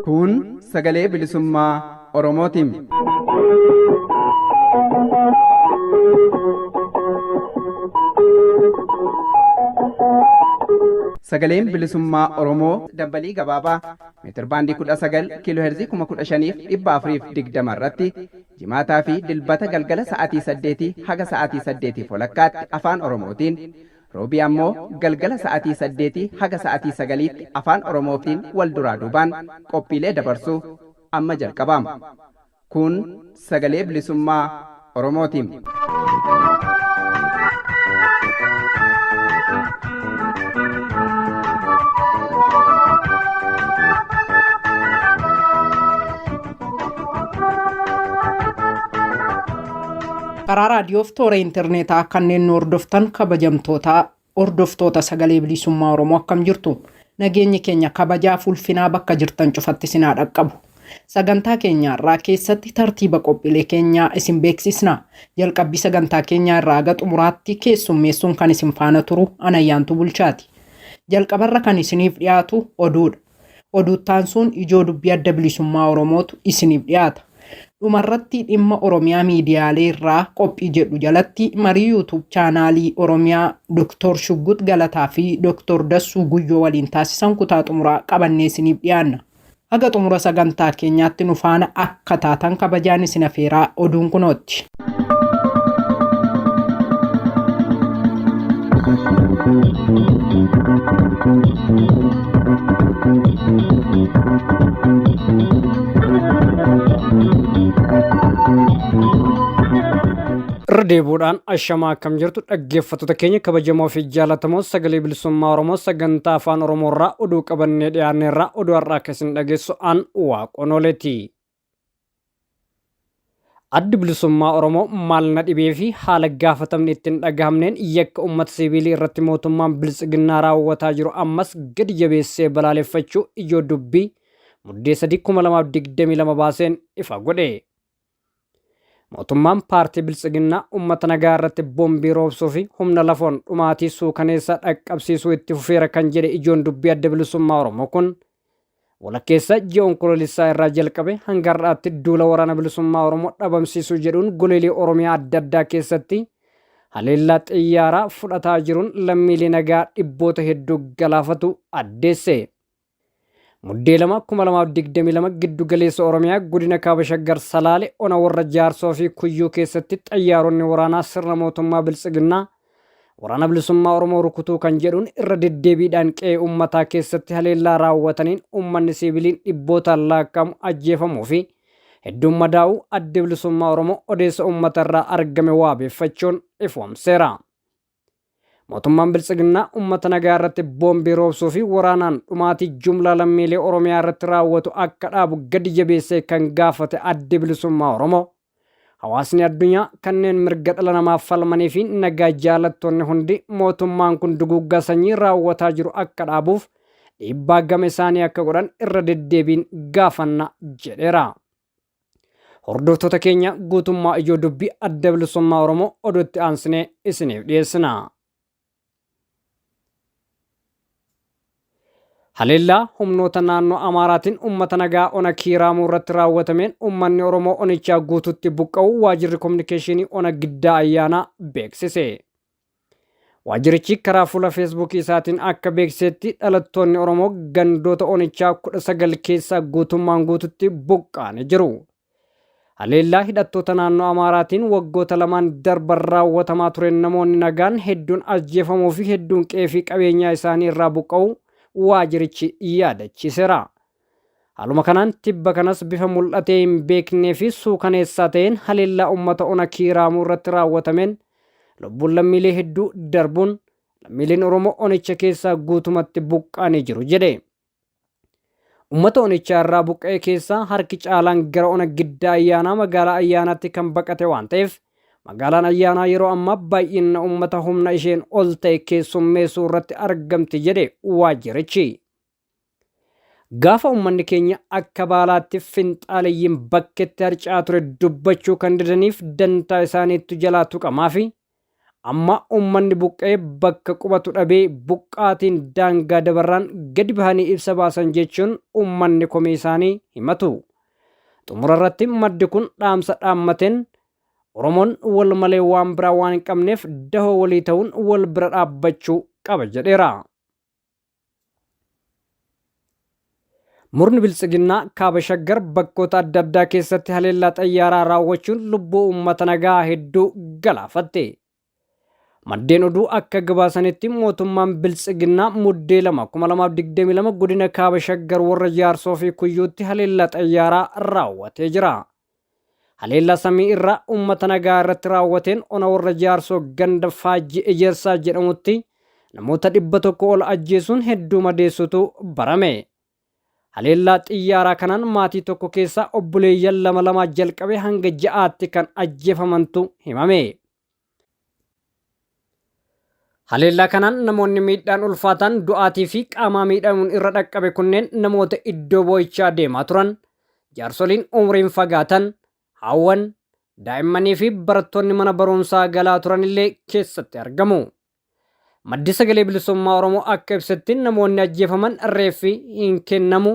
Kun sagalee bilisummaa Oromootiin. Sagaleen bilisummaa Oromoo dambalii gabaabaa meetirbaandii 19 kiiloo heerzii 15,420 irratti jimaataa fi dilbata galgala sa'aatii 8 haga sa'aatii 8 walakkaatti afaan Oromootiin roobii ammoo galgala sa'aatii 8 haga sa'aatii 9tti afaan Oromootiin wal duraa duubaan qophiilee dabarsuu amma jalqabama. Kun sagalee bilisummaa Oromootiin. Karaa raadiyoof toora intarneetaa kanneen nu hordoftan kabajamtoota hordoftoota sagalee bilisummaa Oromoo akkam jirtu nageenyi keenya kabajaaf ulfinaa bakka jirtan cufatti isin haa dhaqqabu. Sagantaa keenya irraa keessatti tartiiba qophiilee keenyaa isin beeksisna. Jalqabbii sagantaa keenyaa irraa haga xumuraatti keessummeessuun kan isin faana turu Anayyaantuu Bulchaati. Jalqabarra kan isiniif dhiyaatu oduudha. Oduuttaan sun ijoo dubbii adda bilisummaa Oromootu isiniif dhiyaata. Dhumarratti dhimma Oromiyaa miidiyaalee irraa qophii jedhu jalatti marii YouTube chaanaalii Oromiyaa Dr. Shuggut Galataa fi Dr. Dassuu Guyyoo waliin taasisan kutaa xumuraa qabannee isiniif dhiyaanna. Haga xumura sagantaa keenyaatti nu faana akka taatan kabajaan isin afeeraa oduun kunootti. Irra deebuudhaan ashamaa akkam jirtu dhaggeeffattoota keenya kabajamoo fi jaallatamoo sagalee bilisummaa Oromoo sagantaa afaan Oromoo irraa oduu qabannee dhiyaanne irraa oduu har'aa akka isin dhageessu an waaqonoleeti. Addi Bilisummaa Oromoo maal na dhibee fi haala gaafatamni itti hin dhagahamneen yakka uummata siviilii irratti mootummaan biltsiginnaa raawwataa jiru ammas gadi jabeessee balaaleffachuu ijoo dubbii Muddee 3 2022 baaseen ifa godhe. Mootummaan paartii biltsiginnaa uummata nagaa irratti boombii roobsuu fi humna lafoon dhumaatii suukaneessaa dhaqqabsiisuu itti fufeera kan jedhe ijoon dubbii Adda Bilisummaa Oromoo kun Walakkeessa ji'a Onkoloolessaa irraa jalqabe hanga har'aatti duula waraana bilisummaa Oromoo dhabamsiisuu jedhuun goleelee Oromiyaa adda addaa keessatti haleellaa xiyyaaraa fudhataa jiruun lammiilee nagaa dhibboota hedduu galaafatu addeesse. Muddee 2 2022 giddu galeessa Oromiyaa godina Kaaba Shaggar Salaale ona warra Jaarsoo fi Kuyyuu keessatti xayyaaronni waraanaa sirna mootummaa Biltsiginnaa Waraana Bilisummaa Oromoo rukutuu kan jedhuun irra deddeebiidhaan qe'ee uummataa keessatti haleellaa raawwataniin uummanni siiviliin dhibbootaan lakkaa'amu ajjeefamuu fi hedduun madaa'uu Addi Bilisummaa Oromoo odeessa uummata irraa argame waabeeffachuun ifoomseera. Mootummaan Biltsiginnaa uummata nagaa irratti boombii roobsuu fi waraanaan dhumaatii jumlaa lammiilee Oromiyaa irratti raawwatu akka dhaabu gadi jabeessee kan gaafate Addi Bilisummaa Oromoo Hawaasni addunyaa kanneen mirga dhala namaaf falmanii fi nagaa jaalattoonni hundi mootummaan kun duguuggaa sanyii raawwataa jiru akka dhaabuuf dhiibbaa gama isaanii akka godhan irra deddeebiin gaafanna jedheera. Hordoftoota keenya guutummaa ijoo dubbii adda bilisummaa Oromoo oduutti aansinee isiniif dhiyeessina. Haleellaa humnoota naannoo Amaaraatiin uummata nagaa ona Kiiraamuu irratti raawwatameen uummanni Oromoo onichaa guutuutti buqqa'uu waajirri kominikeeshinii ona Giddaa Ayyaanaa beeksise. Waajjirichi karaa fuula feesbuukii isaatiin akka beeksisetti dhalattoonni Oromoo gandoota onichaa 19 keessaa guutummaan guututti buqqa'anii jiru. Haleellaa hidhattoota naannoo Amaaraatiin waggoota lamaan darban raawwatamaa tureen namoonni nagaan hedduun ajjeefamuu fi hedduun qe'ee fi qabeenyaa isaanii irraa buqqa'uu waajirichi yaadachiiseera. Haaluma kanaan tibba kanas bifa mul'atee hin beeknee fi suukaneessaa ta'een haleellaa uummata ona Kiiraamuu irratti raawwatameen lubbuun lammiilee hedduu darbuun lammiileen Oromoo onicha keessaa guutumatti buqqa'anii jiru jedhe. Uummata onichaa irraa buqqa'e keessaa harki caalaan gara ona Giddaa Ayyaanaa magaalaa Ayyaanaatti kan baqate waan ta'eef magaalaan Ayyaanaa yeroo ammaa baay'ina uummata humna isheen ol ta'e keessummeessuu irratti argamti jedhe waajjirichi. Gaafa uummanni keenya akka baalaatti finxaaleyyiin bakketti harca'aa ture dubbachuu kan didaniif dantaa isaaniittu jalaa tuqamaa fi Amma uummanni buqqa'ee bakka qubatu dhabee buqqaatiin daangaa dabarraan gadi bahanii ibsa baasan jechuun uummanni komii isaanii himatu. Xumura irratti maddi kun dhaamsa dhaammateen Oromoon wal malee waan biraa waan hin qabneef dahoo walii ta'uun wal bira dhaabbachuu qaba jedheera. Murni Biltsiginnaa Kaaba Shaggar bakkoota adda addaa keessatti haleellaa xayyaaraa raawwachuun lubbuu uummata nagaa hedduu galaafatte. Maddeen oduu akka gabaasanitti mootummaan Biltsiginnaa Muddee 2, 2022 godina Kaaba Shaggar warra Jaarsoo fi Kuyyuutti haleellaa xayyaaraa raawwatee jira. Haleellaa samii irraa uummata nagaa irratti raawwateen ona warra Jaarsoo ganda Faajjii Ejersaa jedhamutti namoota 100 ol ajjeesuun hedduu madeessutu barame. Haleellaa xiyyaaraa kanaan maatii tokko keessaa obboleeyyan lama lamaa jalqabee hanga ja'aatti kan ajjeefamantu himame. Haleellaa kanaan namoonni miidhaan ulfaataan du'aatii fi qaamaa miidhamuun irra dhaqqabe kunneen namoota iddoo boo'ichaa deemaa turan, jaarsoliin umriin fagaatan, haawwan, daa'immanii fi barattoonni mana barumsaa galaa turanillee keessatti argamu. Maddi Sagalee Bilisummaa Oromoo akka ibsetti namoonni ajjeefaman reeffi hin kennamu.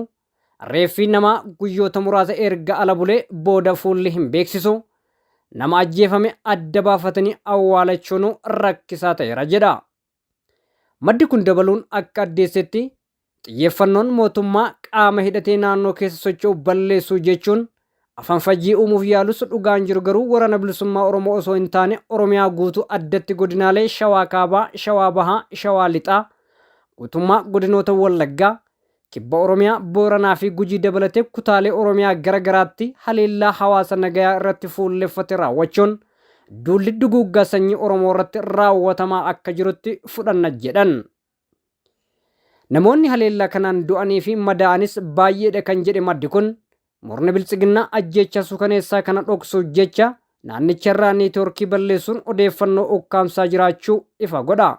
Reeffi namaa guyyoota muraasa erga ala bulee booda fuulli hin beeksisu. Nama ajjeefame adda baafatanii awwaalachuunuu rakkisaa ta'eera jedha. Maddi kun dabaluun akka addeessetti Xiyyeeffannoon mootummaa qaama hidhatee naannoo keessa socho'u balleessuu jechuun afanfajjii uumuuf yaalus dhugaan jiru garuu Waraana Bilisummaa Oromoo osoo hin taane Oromiyaa guutuu addatti godinaalee Shawaa Kaabaa, Shawaa Bahaa, Shawaa Lixaa, guutummaa godinoota Wallaggaa, Kibba Oromiyaa, Booranaa fi Gujii dabalatee kutaalee Oromiyaa gara garaatti haleellaa hawaasa nagayaa irratti fuulleffate raawwachuun duulli duguuggaa sanyii Oromoo irratti raawwatamaa akka jirutti fudhanna jedhan. Namoonni haleellaa kanaan du'anii fi madaa'anis baay'eedha kan jedhe maddi kun, murni Biltsiginnaa ajjeechaa suukaneessaa kana dhoksuuf jecha naannicharraa neetwoorkii balleessuun odeeffannoo ukkaamsaa jiraachuu ifa godha.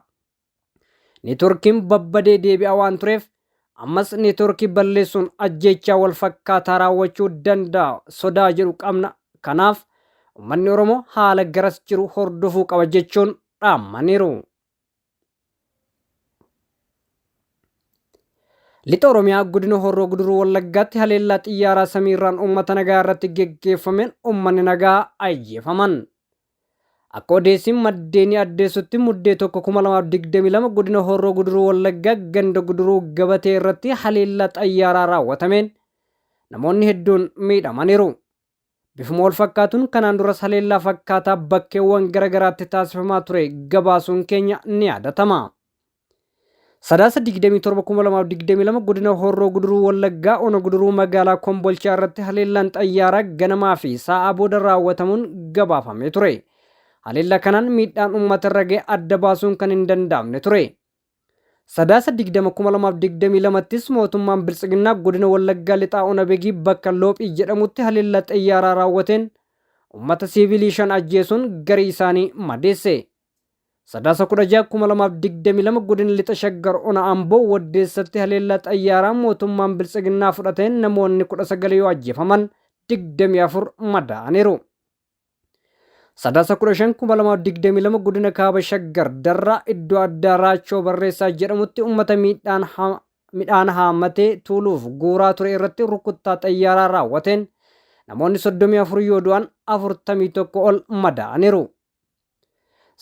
Neetwoorkiin babbadee deebi'aa waan tureef ammas neetwoorkii balleessuun ajjeechaa wal fakkaataa raawwachuu danda'a sodaa jedhu qabna. Kanaaf uummanni Oromoo haala garas jiru hordofuu qaba jechuun dhaammaniiru. Lixa Oromiyaa godina Horroo Guduruu Wallaggaatti haleellaa xiyyaaraa samiirraan uummata nagaa irratti geggeeffameen uummanni nagaa ajjeefaman. Akka odeessiin maddeenii addeessutti Muddee 1,2022 godina Horroo Guduruu Wallaggaa ganda Guduruu Gabatee irratti haleellaa xayyaaraa raawwatameen namoonni hedduun miidhamaniiru. Bifuma wal fakkaatuun kanaan duras haleellaa fakkaataa bakkeewwan gara garaatti taasifamaa ture gabaasuun keenya ni yaadatama. Sadaasa 27,2022 godina Horroo Guduruu Wallaggaa Ona Guduruu magaalaa Kombolchaa irratti haleellaan xayyaaraa ganamaa fi saa'aa booda raawwatamuun gabaafamee ture. Haleellaa kanaan miidhaan uummata irra ga'e adda baasuun kan hin danda'amne ture. Sadaasa 20,2022ttis mootummaan Biltsiginnaa godina Wallaggaa Lixaa Ona Begii bakka Loophii jedhamutti haleellaa xayyaaraa raawwateen uummata siivilii 5 ajjeesuun garii isaanii madeesse. Sadaasa 16,2022 godina Lixa Shaggar Ona Amboo Waddeessatti haleellaa xayyaaraa mootummaan Biltsiginnaa fudhateen namoonni 19 yoo ajjeefaman 24 madaa'aniiru. Sadaasa 15,2022 godina Kaaba Shaggar Darraa iddoo addaa Raachoo Barreessaa jedhamutti uummata miidhaan midhaan haammatee tuuluuf guuraa ture irratti rukuttaa xayyaaraa raawwateen namoonni 34 yoo du'an 41 ol madaa'aniiru.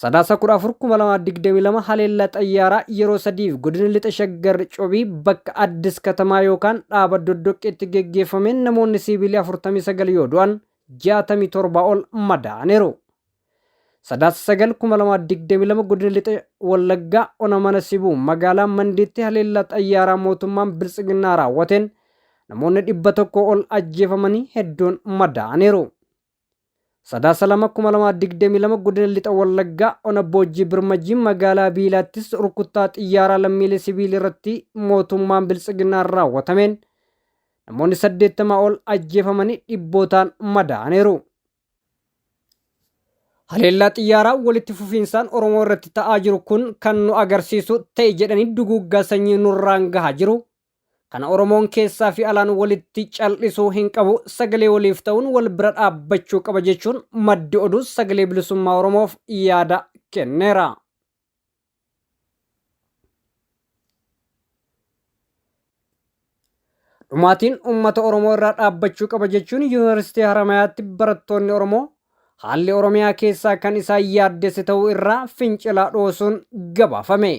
Sadaasa 14,2022 haleellaa xayyaaraa yeroo sadiif godina Lixa Shaggar Cobii bakka Addis Katamaa yookaan dhaaba Doddoqqeetti geggeeffameen namoonni siiviilii 49 yoo du'an 67 ol madaa'aniiru. Sadaasa 9,2022 godina Lixa Wallaggaa Ona Mana Sibuu magaalaa Mandiitti haleellaa xayyaaraa mootummaan Biltsiginnaa raawwateen namoonni 100 ol ajjeefamanii hedduun madaa'aniiru. Sadaasa 2,2022 Godina Lixa Wallaggaa Ona Boojjii Birmajjii magaalaa Biilaattis rukuttaa xiyyaaraa lammiilee siviilii irratti mootummaan Biltsiginnaan raawwatameen namoonni 80 ol ajjeefamanii dhibbootaan madaa'aniiru. Haleellaa xiyyaaraa walitti fufiinsaan Oromoo irratti ta'aa jiru kun kan nu agarsiisu ta'e jedhanii duguuggaa sanyii nurraan gahaa jiru. Kana Oromoon keessaa fi alaan walitti cal'isuu hin qabu, sagalee waliif ta'uun wal bira dhaabbachuu qaba jechuun maddi oduu Sagalee Bilisummaa Oromoof yaada kenneera. Dhumaatiin uummata Oromoo irraa dhaabbachuu qaba jechuun Yuunivarsiitii Haramayaatti barattoonni Oromoo haalli Oromiyaa keessaa kan isaan yaaddesse ta'uu irraa fincila dhoosuun gabaafame.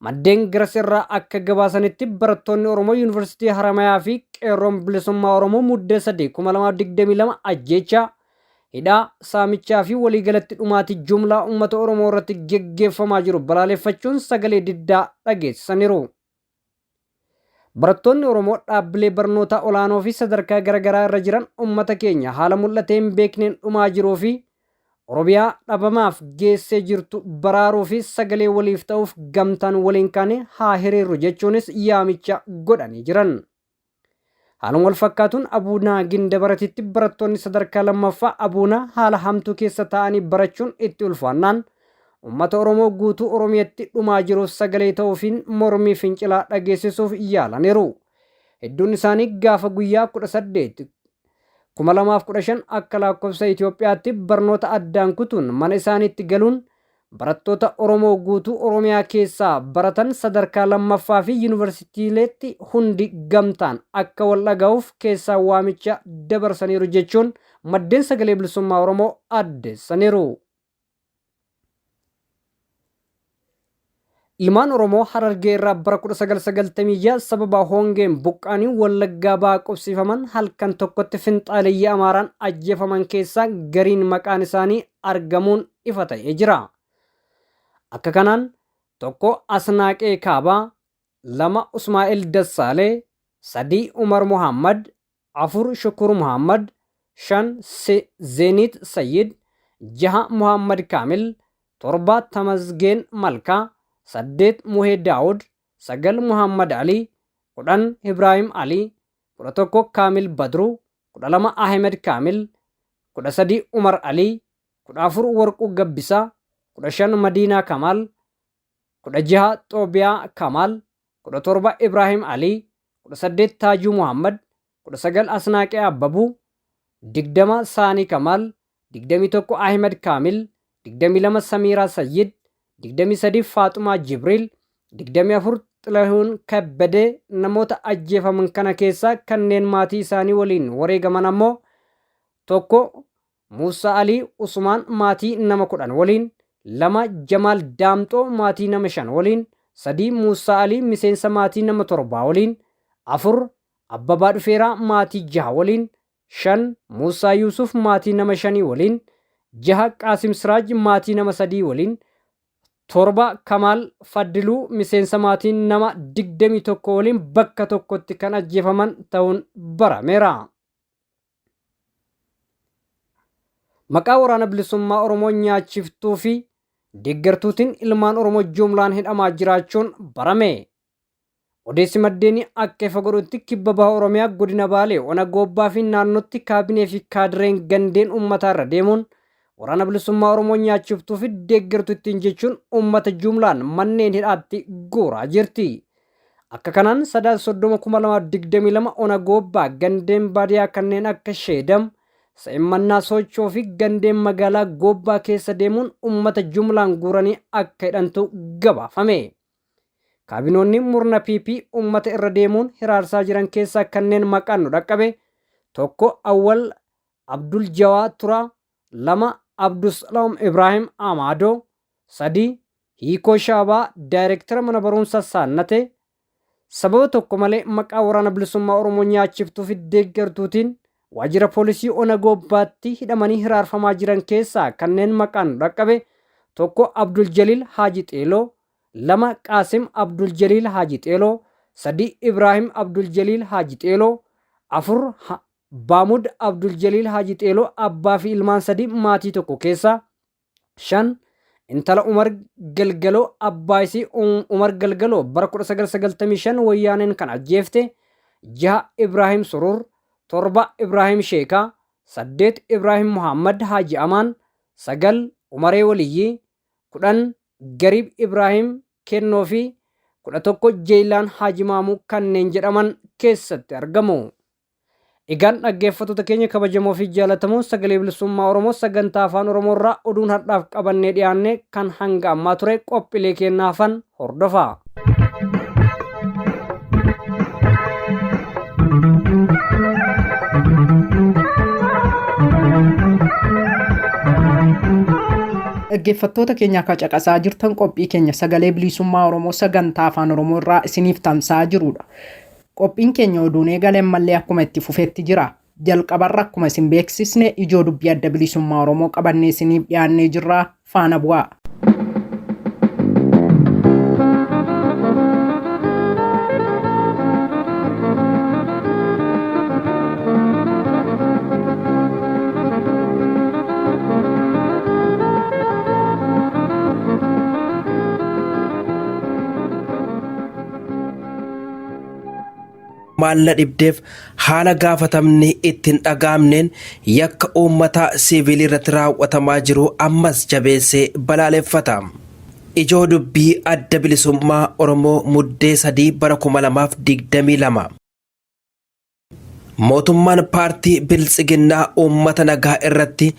Maddeen garas irraa akka gabaasanitti barattoonni Oromoo Yuunivarsiitii Haramayaa fi Qeerroon Bilisummaa Oromoo Muddee 3 2022 ajjeechaa, hidhaa, saamichaa fi waliigalatti dhumaatii jumlaa uummata Oromoo irratti geggeeffamaa jiru balaaleffachuun sagalee diddaa dhageessisaniiru. Barattoonni Oromoo dhaabbilee barnootaa olaanoo fi sadarkaa garaagaraa irra jiran uummata keenya haala mul'atee hin beekneen dhumaa jiruu fi Oromiyaa dhabamaaf geessee jirtu baraaruu fi sagalee waliif ta'uuf gamtaan waliin kaane haa hiriirru jechuunis yaamicha godhanii jiran. Haaluma wal fakkaatuun Abuunaa Gindabaratitti barattoonni sadarkaa lammaffaa Abuunaa haala hamtuu keessa taa'anii barachuun itti ulfaannaan uummata Oromoo guutuu Oromiyaatti dhumaa jiruuf sagalee ta'uufiin mormii fincilaa dhageessisuuf yaalaniiru. Hedduun isaanii gaafa guyyaa 18 2015 akka lakkoofsa Itoophiyaatti barnoota addaan kutuun mana isaaniitti galuun barattoota Oromoo guutuu Oromiyaa keessaa baratan sadarkaa lammaffaa fi yuunivarsiitiileetti hundi gamtaan akka wal dhaga'uuf keessaa waamicha dabarsaniiru jechuun maddeen Sagalee Bilisummaa Oromoo addeessaniiru. Ilmaan Oromoo Harargee irraa bara 1996 sababa hongeen buqqaanii Wallaggaa Bahaa qubsiifaman halkan tokkotti finxaaleyyii Amaaraan ajjeefaman keessaa gariin maqaan isaanii argamuun ifa ta'ee jira. Akka kanaan tokko Asnaaqee Kaabaa, 2 Usmaa'el Dassaalee, 3 Umar Muhammad, 4 Shukur Muhammad, 5 Zeenit Sayyid, 6 Muhammad Kaamil, 7 Tamasgeen Malkaa, 8 Muhee Daawud, 9 Muhammad Ali, 10 Ibrahim Ali, 11 Kaamil Badru, 12 Ahmed Kaamil, 13 Umar Ali, 14 Warquu Gabbisaa, 15 Madiinaa Kamaal, 16 Xoobiyaa Kamaal, 17 Ibraahim Alii, 18 Taajuu Muhammad, 19 Asnaaqee Abbabuu, 20 Saanii Kamaal, 21 Ahimad Kaamil, 22 Samiiraa Sayyid, 23 Faaxumaa Jibriil, 24 Xilahuun Kabbadee namoota ajjeefaman kana keessaa kanneen maatii isaanii waliin wareegaman ammoo 1 Muussaa Alii Usumaan maatii nama 10 waliin, 2 Jamaal Daamxoo maatii nama 5 waliin, 3 Muussaa Alii miseensa maatii nama 7 waliin, 4 Abbabaa Dhufeeraa maatii 6 waliin, 5 Muussaa Yuusuf maatii nama 5 waliin, 6 Qaasim Siraaj maatii nama 3 waliin, 7 Kamaal Faddiluu miseensa maatii nama 21 waliin bakka tokkotti kan ajjeefaman ta'uun barameera. Maqaa Waraana Bilisummaa Oromoo nyaachiftuu fi deeggartuutiin ilmaan Oromoo jumlaan hidhamaa jiraachuun barame. Odeessi maddeenii akka ifa godhutti kibba baha Oromiyaa godina Baalee ona Goobbaa fi naannootti kaabinee fi kaadireen gandeen uummataa irra deemuun Waraana Bilisummaa Oromoo nyaachiftuu fi deeggartu ittiin jechuun uummata jumlaan manneen hidhaatti guuraa jirti. Akka kanaan Sadaasa 30,2022 ona Goobbaa gandeen baadiyaa kanneen akka Sheedam, Sa'immannaa Soochoo fi gandeen magaalaa Goobbaa keessa deemuun uummata jumlaan guuranii akka hidhantu gabaafame. Kaabinoonni murna PP uummata irra deemuun hiraarsaa jiran keessaa kanneen maqaan nu dhaqqabe, 1 Awwal Abdul Jawaa Turaa, 2 Abdusalaam Ibraahim Amaadoo, 3 Hiikoo Shaabaa Daayirektara Mana Barumsa Saannatee sababa tokko malee maqaa Waraana Bilisummaa Oromoo nyaachiftuu fi deeggartuutiin waajjira poolisii Ona Goobbaatti hidhamanii hiraarfamaa jiran keessaa kanneen maqaan nu dhaqqabe, 1 Abdul Jaliil Haaji Xeeloo, 2 Qaasim Abdul Jaliil Haaji Xeeloo, 3 Ibraahim Abdul Jaliil Haaji Xeeloo, 4 Baamud Abdul Jaliil Haaji Xeeloo abbaa fi ilmaan 3 maatii tokko keessaa, 5 Intala Umar Galgaloo abbaa isii Umar Galgaloo bara 1995 wayyaaneen kan ajjeefte, 6 Ibraahim Surur, 7 Ibraahim Sheekaa, 8 Ibraahim Muhammad Haaji Amaan, 9 Umaree Waliyyii, 10 Gariib Ibraahim Kennoo fi 11 Jeeylaan Haaji Maamuu kanneen jedhaman keessatti argamu. Egaan dhaggeeffattoota keenya kabajamoo fi jaallatamoo sagalee bilisummaa Oromoo sagantaa afaan Oromoo irraa oduun har'aaf qabannee dhiyaanne kan hanga ammaa ture qophiilee keenna hafan hordofaa. Dhaggeeffattoota keenya akka caqasaa jirtan qophii keenya sagalee bilisummaa Oromoo sagantaa afaan Oromoo irraa isiniif tamsa'aa jirudha. Qophiin keenya oduun eegale ammallee akkuma itti fufetti jira. Jalqabarra akkuma isin beeksisne ijoo dubbii adda bilisummaa Oromoo qabannee isiniif dhiyaannee jirra faana bu'aa. Maal na dhibdeef haala gaafatamni itti hin dhaga'amneen yakka uummata siiviilii irratti raawwatamaa jiru ammas jabeessee balaaleffata. Ijoo dubbii Adda Bilisummaa Oromoo Muddee 3 bara 2022. Mootummaan paartii Biltsiginnaa uummata nagaa irratti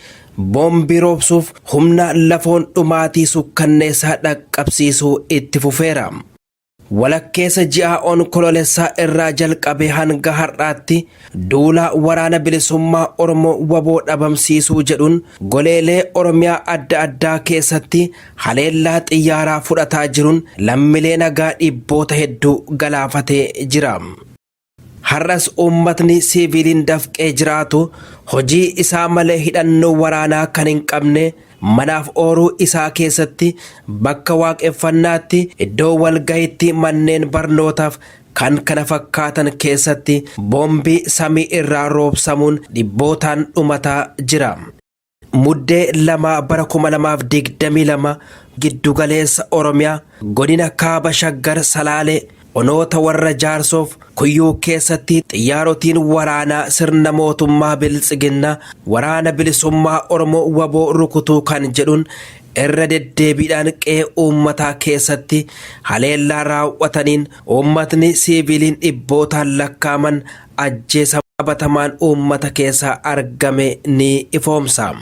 boombii roobsuuf humna lafoon dhumaatii sukkanneessaa dhaqqabsiisuu itti fufeera. Walakkeessa ji'a Onkoloolessaa irraa jalqabee hanga har'aatti duula waraana bilisummaa Oromoo waboo dhabamsiisuu jedhuun goleelee Oromiyaa adda addaa keessatti haleellaa xiyyaaraa fudhataa jiruun lammilee nagaa dhibboota hedduu galaafatee jira. Har'as uummatni siiviiliin dafqee jiraatu hojii isaa malee hidhannoo waraanaa kan hin qabne manaaf ooruu isaa keessatti bakka waaqeffannaatti iddoo walgahiitti manneen barnootaaf kan kana fakkaatan keessatti boombii samii irraa roobsamuun dhibbootaan dhumataa jira. Muddee 2 bara 2022 giddugaleessa Oromiyaa godina Kaaba Shaggar Salaalee onoota warra Jaarsoof Kuyyuu keessatti xiyyaarotiin waraanaa sirna mootummaa Biltsiginnaa waraana bilisummaa Oromoo waboo rukutuu kan jedhuun irra deddeebiidhaan qe'ee uummataa keessatti haleellaa raawwataniin uummatni siiviiliin dhibbootaan lakkaa'aman ajjeesamuu qabatamaan uummata keessaa argame ni ifoomsa.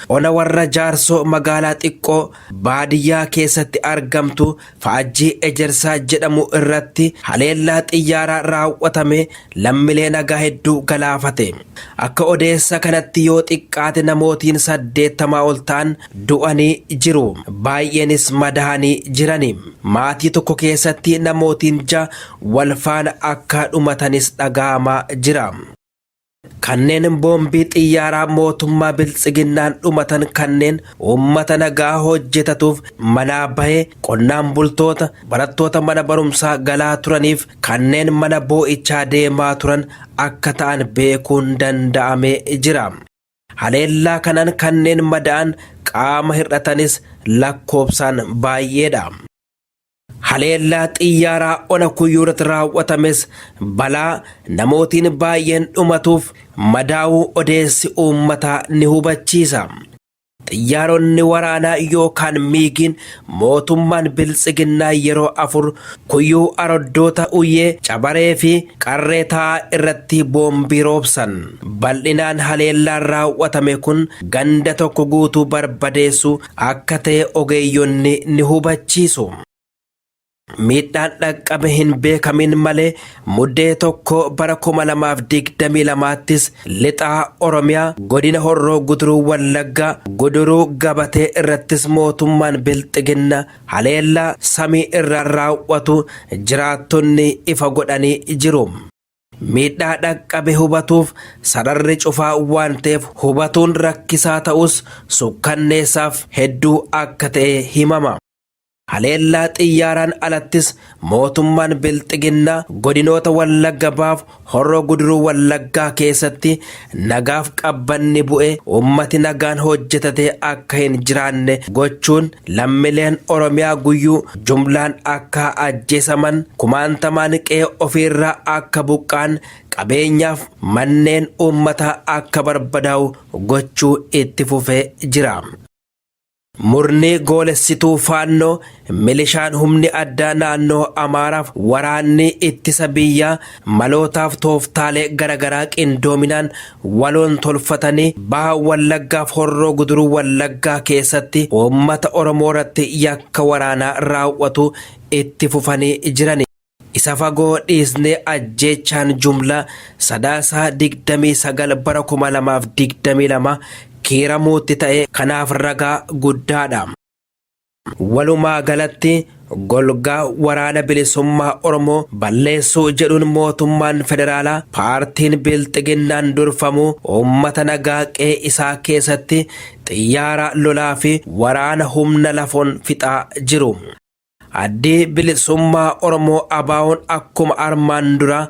Ona warra Jaarsoo magaalaa xiqqoo baadiyyaa keessatti argamtu Faajjii Ejersaa jedhamu irratti haleellaa xiyyaaraa raawwatame lammilee nagaa hedduu galaafate. Akka odeessa kanatti yoo xiqqaate namootiin 80 ol ta'an du'anii jiru. Baay'eenis madahanii jirani. Maatii tokko keessatti namootiin 6 wal faana akka dhumatanis dhaga'amaa jira. Kanneen boombii xiyyaaraa mootummaa biltsiginnaan dhumatan kanneen uummata nagaa hojjetatuuf manaa bahee qonnaan bultoota, barattoota mana barumsaa galaa turaniif kanneen mana boo'ichaa deemaa turan akka ta'an beekuun danda'amee jira. Haleellaa kanaan kanneen mada'an qaama hir'atanis lakkoofsaan baay'eedha. Haleellaa xiyyaaraa ona Kuyyuuratti raawwatames balaa namootiin baay'een dhumatuuf madaa'uu odeessi uummataa ni hubachiisa. Xiyyaaronni waraanaa yookaan miigiin mootummaan biltsiginnaa yeroo 4 Kuyyuu aroddoota Uyyee, Cabaree fi Qarree Taa'aa irratti boombii roobsan. Bal'inaan haleellaan raawwatame kun ganda tokko guutuu barbadeessuu akka ta'e ogeeyyonni ni hubachiisu. Miidhaan dhaqqabe hin beekamin malee Muddee 1 bara 2022ttis Lixaa Oromiyaa godina Horroo Guduruu Wallaggaa Guduruu Gabatee irrattis mootummaan Bilxiginna haleellaa samii irraan raawwatu jiraattonni ifa godhanii jiru. Miidhaa dhaqqabe hubatuuf sararri cufaa waan ta'eef hubatuun rakkisaa ta'us sukkanneessaaf hedduu akka ta'e himama. Haleellaa xiyyaaraan alattis mootummaan Bilxiginnaa godinoota Wallagga Bahaaf Horroo Guduruu Wallaggaa keessatti nagaaf qabbanni bu'ee uummati nagaan hojjetatee akka hin jiraanne gochuun lammileen Oromiyaa guyyuu jumlaan akka ajjeesaman, kumaantamaan qe'ee ofiirraa akka buqqa'an, qabeenyaaf manneen uummataa akka barbadaa'u gochuu itti fufee jira. Murni goolessituu Faannoo, milishaan humni addaa naannoo Amaaraaf waraanni ittisa biyyaa malootaaf tooftaalee garaagaraa qindoominaan waloon tolfatanii Baha Wallaggaaf Horroo Guduruu Wallaggaa keessatti uummata Oromoo irratti yakka waraanaa raawwatu itti fufanii jiran. Isa fagoo dhiisnee ajjeechaan jumlaa Sadaasa 29 bara 2022 Kiiramuutti ta'e kanaaf ragaa guddaadha. Walumaa galatti golgaa waraana bilisummaa Oromoo balleessuu jedhuun mootummaan federaalaa paartiin bilxiginnaan durfamu uummata nagaa qe'ee isaa keessatti xiyyaara lolaa fi waraana humna lafoon fixaa jiru. Addi Bilisummaa Oromoo ABOn akkuma armaan duraa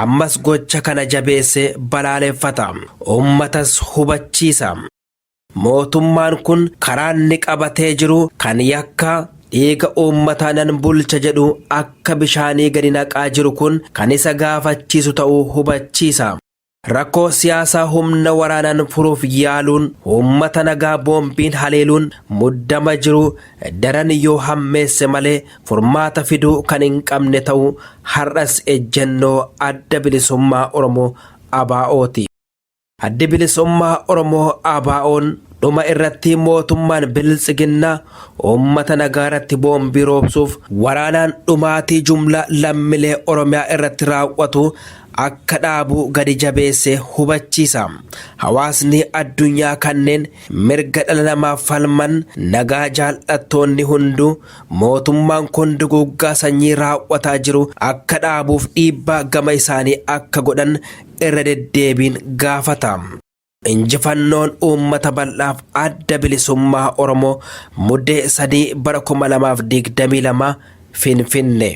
ammas gocha kana jabeessee balaaleffata. Uummatas hubachiisa. Mootummaan kun karaa inni qabatee jiru kan yakka dhiiga uummataa nan bulcha jedhu akka bishaanii gadi naqaa jiru kun kan isa gaafachiisu ta'uu hubachiisa. Rakkoo siyaasaa humna waraanaan furuuf yaaluun uummata nagaa boombiin haleeluun muddama jiru daran yoo hammeesse malee furmaata fiduu kan hin qabne ta'uu har'as ejjennoo Adda Bilisummaa Oromoo ABO'ti. Addi Bilisummaa Oromoo ABO'n dhuma irratti mootummaan Biltsiginnaa uummata nagaa irratti boombii roobsuuf waraanaan dhumaatii jumlaa lammilee Oromiyaa irratti raawwatu akka dhaabu gadi jabeessee hubachiisa. Hawaasni addunyaa kanneen mirga dhala namaaf falman nagaa jaallattoonni hunduu mootummaan kun duguuggaa sanyii raawwataa jiru akka dhaabuuf dhiibbaa gama isaanii akka godhan irra deddeebiin gaafata. Injifannoon uummata bal'aaf Adda Bilisummaa Oromoo Muddee 3 bara 2022 Finfinnee.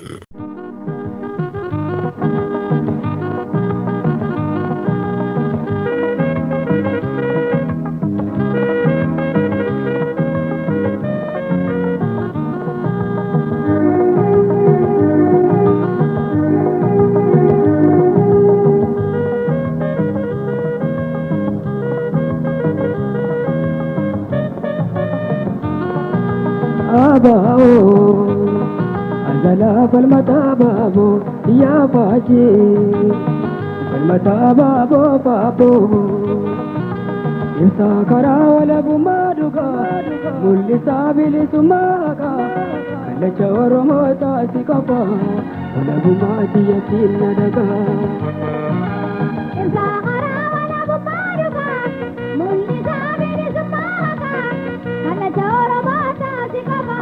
Abaa'oo azalaa falmataa baaboo yaa faajee falmataa baaboo baaboo ibsaa karaa walabummaa dhugaa mul'isaa bilisummaa haqaa kallacha Oromoo taasi qofa walabummaa biyyattiin na dhagaa. Ibsaa karaa walabummaa dhugaa mul'isaa bilisummaa haqaa kallacha Oromoo taasi qofa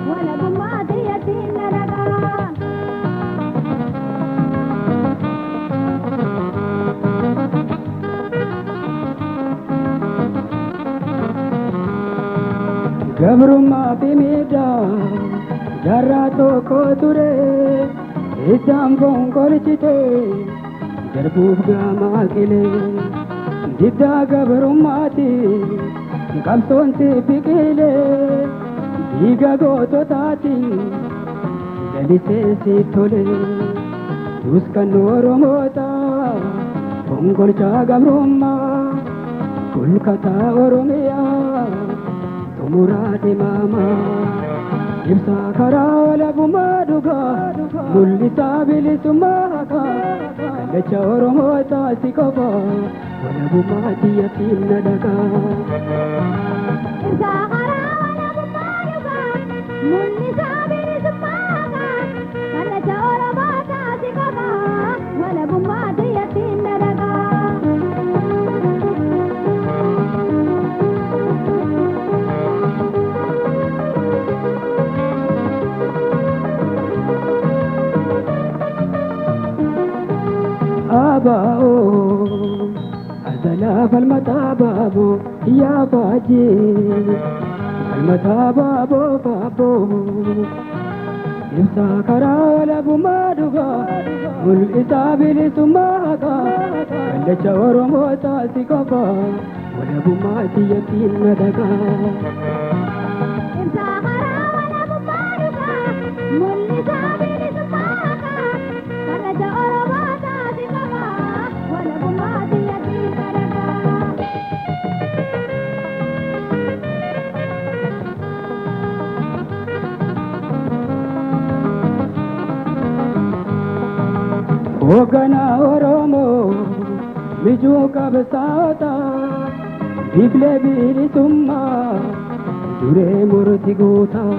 walabummaa biyyattiin na dhagaa. Gabrummaa fi miidhaa jaarraa tokko ture isaan fonqolchite darbuuf gaamaa qilee diddaa gabrummaati qabsoon si biqilee dhiiga goototaatiin lalisee si tole dus kan Oromoota fonqolchaa gabrummaa kulkataa Oromiyaa xumuraa deemaamaa ibsaa karaa walabummaa dhugaa mul'isaa bilisummaa haqaa kallacha Oromoo taasi qofa walabummaa biyyattiin na dhagaa. Ibsaa karaa walabummaa dhugaa mul'isaa bilisummaa haqaa kallacha Oromoo taasi qofa walabummaa biyyattiin na dhagaa. Abaa'oo azalaa falmataa baaboo yaa faajee falmataa baaboo baaboo ibsaa karaa walabummaa dhugaa mul'isaa bilisummaa haqaa kallacha Oromoo taasi qofa walabummaa biyyattiin na dhagaa. Ibsaa karaa walabummaa dhugaa mul'isaa bilisummaa haqaa kallacha Oromoo taasi qofa walabummaa biyyattiin na dhagaa. Gaachana Oromoo mijuu qabsaa'ota biiflee bilisummaa duree murti guutaa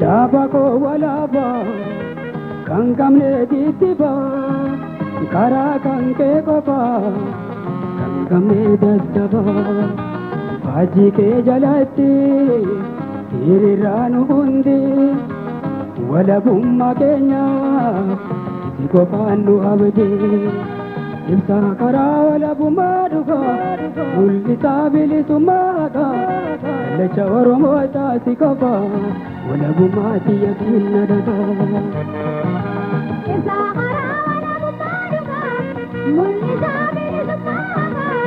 dhaaba koo walaabaa kan qabne tittibaa karaa kan kee qofaa kan qabne daddabaa faajjii kee jalatti hiriiraan hundi walabummaa keenyaaf si qofaan nu abdii. Ibsaa karaa walabummaa dhugaa mul'isaa bilisummaa haqaa kallacha Oromoo taasi qofaa walabummaa xiyyatiin na dhagaa. Ibsaa karaa walabummaa dhugaa mul'isaa bilisummaa haqaa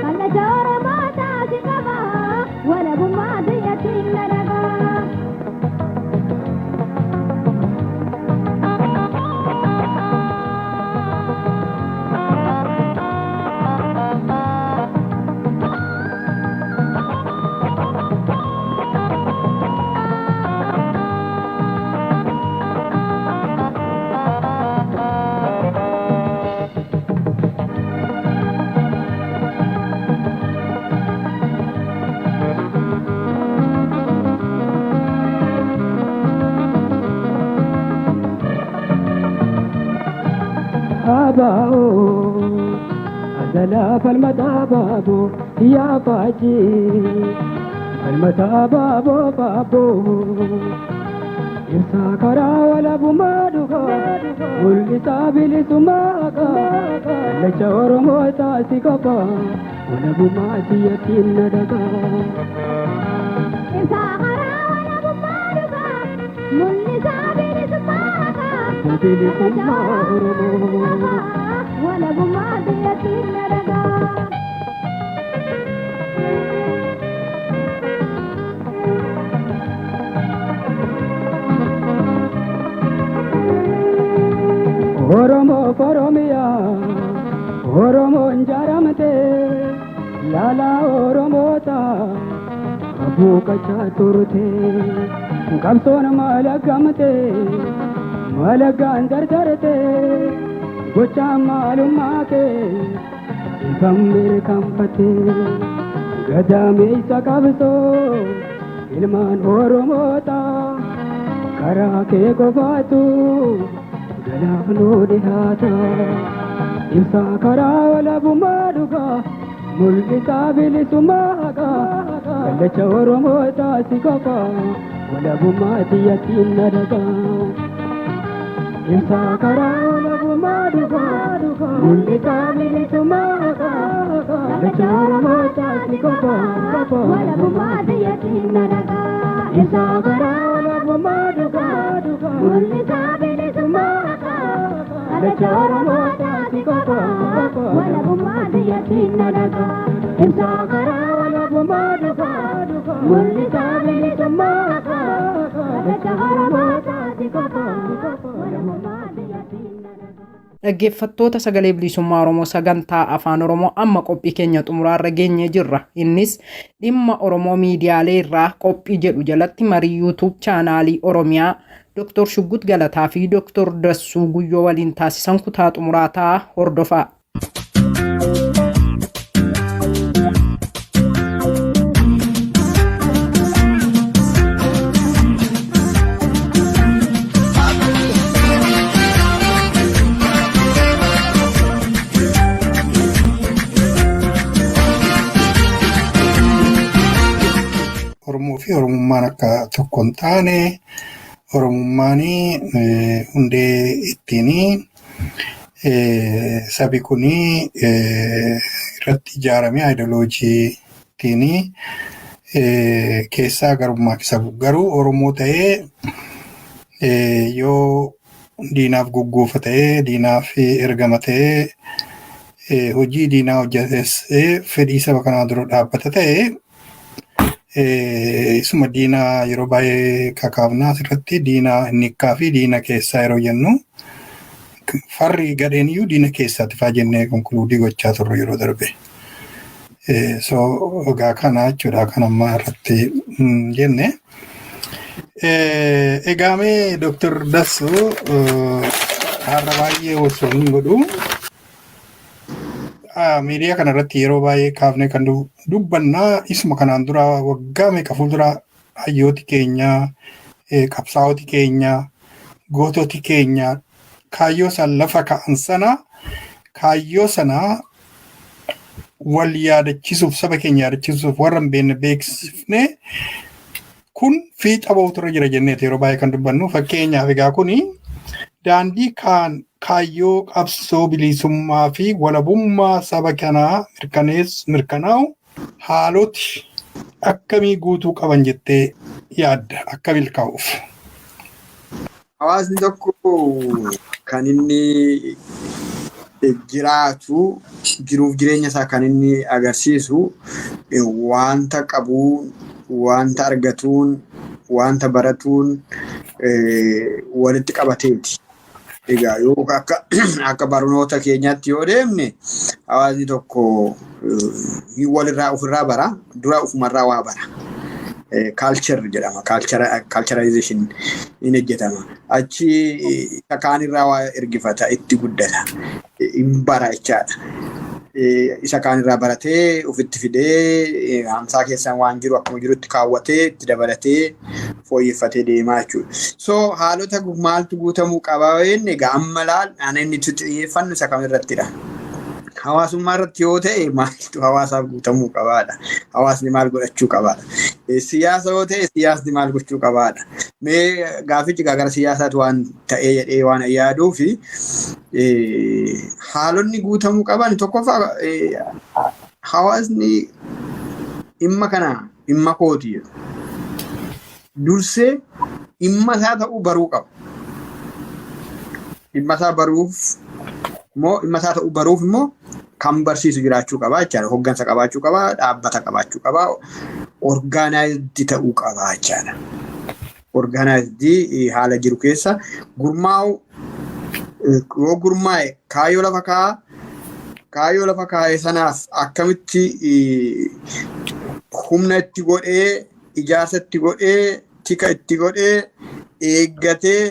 kallacha Oromoo taasi qofaa walabummaa xiyyatiin na dhagaa. Abaa'oo azalaa falmataa baaboo yaa faajii falmataa baaboo baaboo ibsaa karaa walabummaa dhugaa mul'isaa bilisummaa haqaa kallacha Oromoo taasi qofaa walabummaa xiyyatiin na dhagaa. Ibsaa karaa walabummaa dhugaa mul'isaa bilisummaa haqaa Bilisummaa Oromoo. Walabummaa xiyyatiin na dhagaa. Oromoo Oromiyaa Oromoon jaaramte laalaa Oromoota abuuqachaa turte qabsoon malagamte malagaan dardarte gochaa maalummaa kee ifan mirkanfatte gadameessa qabsoo ilmaan Oromoota karaa kee qofaatu galaaf nu dhihaata. Ibsaa karaa walabummaa dhugaa mul'isaa bilisummaa haqaa kallacha Oromoo taasi qofaa walabummaa xiyyatiin na dhagaa. Ibsaa karaa walabummaa dhugaa mul'isaa bilisummaa haqaa kallacha Oromoo taasi qofaa Walabummaa xiyyatiin na dhagaa. Ibsaa karaa walabummaa dhugaa Mul'isaa bilisummaa haqaa kallacha Oromoo taasi qofaa walabummaa xiyyatiin na dhagaa. Ibsaa karaa walabummaa dhugaa mul'isaa bilisummaa haqaa kallacha Oromoo taasi qofaa walabummaa xiyyatiin na dhagaa. Dhaggeeffattoota Sagalee Bilisummaa Oromoo sagantaa Afaan Oromoo, amma qophii keenya xumuraarra geenyee jirra. Innis dhimma Oromoo miidiyaalee irraa qophii jedhu jalatti marii YouTube chaanaalii Oromiyaa Dr. Shuggut Galataa fi Dr. Dassuu Guyyoo waliin taasisan kutaa xumuraa ta'a, hordofaa. Oromoo fi Oromummaan akka tokko hin taane, Oromummaan hundee ittiin sabi kun irratti ijaarame aayidoloojii ittiin keessaa garummaa qabu. Garuu Oromoo ta'ee yoo diinaaf gugguufa ta'ee, diinaaf ergama ta'ee, hojii diinaa hojjetes, fedhii saba kanaa dura dhaabbata ta'e, isuma diinaa yeroo baay'ee kakaafnaa asirratti diinaa innikkaa fi diina keessaa yeroo jennu, farri gadheen iyyuu diina keessaati faa jennee conclude gochaa turre yeroo darbe. So egaa kana jechuudha kan ammaa irratti jenne. Egaa mee Dr. Dassuu, Har'a baay'ee osoo hin godhu. Miidiyaa kanarratti yeroo baay'ee kaafnee kan dubbannaa isuma kanaan dura waggaa meeqa fuuldura hayyooti keenya, qabsaa'oti keenya, goototi keenya kaayyoo isaan lafa ka'an sana, kaayyoo sana wal yaadachiisuuf, saba keenya yaadachiisuuf, warra hin beekne beeksifnee kun fiixa ba'utu irra jira jenneeti yeroo baay'ee kan dubbannu. Fakkeenyaaf egaa kuni daandii kaan kaayyoo qabsoo bilisummaa fi walabummaa saba kanaa mirkaneessu mirkanaa'u haaloti akkamii guutuu qaban jettee yaadda akka milkaa'uuf? Hawaasni tokko kan inni jiraatu, jiruuf jireenya isaa kan inni agarsiisu wanta qabuun, wanta argatuun, wanta baratuun walitti qabateeti. Egaa yoo akka barnoota keenyaatti yoo deemne, hawaasni tokko walirraa ofirraa bara, dura ofumarraa waa bara. Culture jedhama. Culturalization in hojjetama. Achi isa kaanirraa waa ergifata, itti guddata. Hin bara jechaadha. Isa kaanirraa baratee ofitti fidee, hamsaa keessan waan jiru akkuma jirutti kaawwatee, itti dabalatee fooyyeffatee deemaa jechuudha. So haalota maaltu guutamuu qaba? Inni egaa amma laal ana inni itti xiyyeeffannu isa kamirrattidha? Hawaasummaa irratti yoo ta'e, maaltu hawaasaaf guutamuu qabaadha? Hawaasni maal godhachuu qabaadha? Siyaasa yoo ta'e, siyaasni maal gochuu qabaadha? Mee gaafichi gara siyaasaatti waan ta'ee jedhee waan yaaduu fi haalonni guutamuu qaban, tokkoffaa hawaasni dhimma kana dhimma kooti jedhu. Dursee dhimma isaa ta'uu baruu qaba. Dhimma isaa baruuf immoo, dhimma isaa ta'uu baruuf immoo kan barsiisu jiraachuu qaba jechaadha. Hoggansa qabaachuu qaba, dhaabbata qabaachuu qaba, organized ta'uu qaba jechaadha. Organized haala jiru keessa gurmaa'u, yoo gurmaa'e kaayyoo lafa kaa'a. Kaayyoo lafa kaa'e sanaaf akkamitti humna itti godhee, ijaarsa itti godhee, tika itti godhee, eeggatee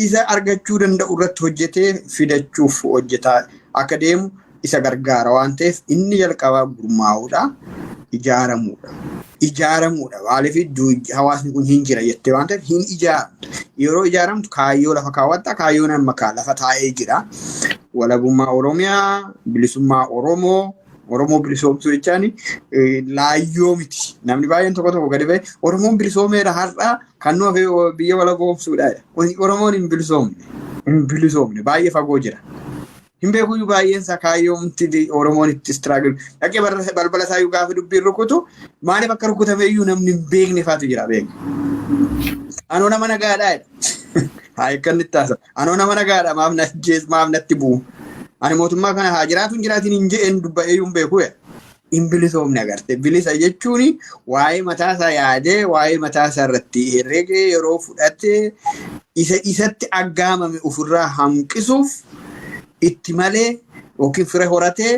isa argachuu danda'u irratti hojjetee fidachuuf hojjetaa akka deemu isa gargaara waan ta'eef, inni jalqabaa gurmaa'uudha, ijaaramuudha. Ijaaramuudha. Maaliif? Hawaasni kun hin jira jettee waan ta'eef hin ijaaramtu. Yeroo ijaaramtu kaayyoo lafa kaawwatta, kaayyoon amma lafa taa'ee jira. Walabummaa Oromiyaa, bilisummaa Oromoo, Oromoo bilisoomsuu jechaan laayyoo miti. Namni baay'een tokko tokko gadi ba'e Oromoon bilisoomeera, har'a kan nu hafe biyya walaboomsuudha. Oromoon hin bilisoomne. Hin bilisoomne, baay'ee fagoo jira. Hin beekuyyuu baay'een isaa kaayyoomti Oromoon itti struggle. Dhaqee balbala isaayyuu gaafa dubbiin rukutu maaliif akka rukutameyyuu namni hin beekne faatu jira beeku. Anoo nama nagaadhaa jedha. Haa akka inni itti haasa'u. Anoo nama nagaadha, maaf na ajjees, maaf natti bu'u? Ani mootummaa kana haa jiraatu hin jiraatin hin je'een dubba'eeyyuu hin beeku. Hin bilisoomne agarte. Bilisa jechuun waa'ee mataasaa yaadee, waa'ee mataasaa irratti herregee, yeroo fudhatee isa isatti aggaamame ofirraa hanqisuuf itti malee yookiin fira horatee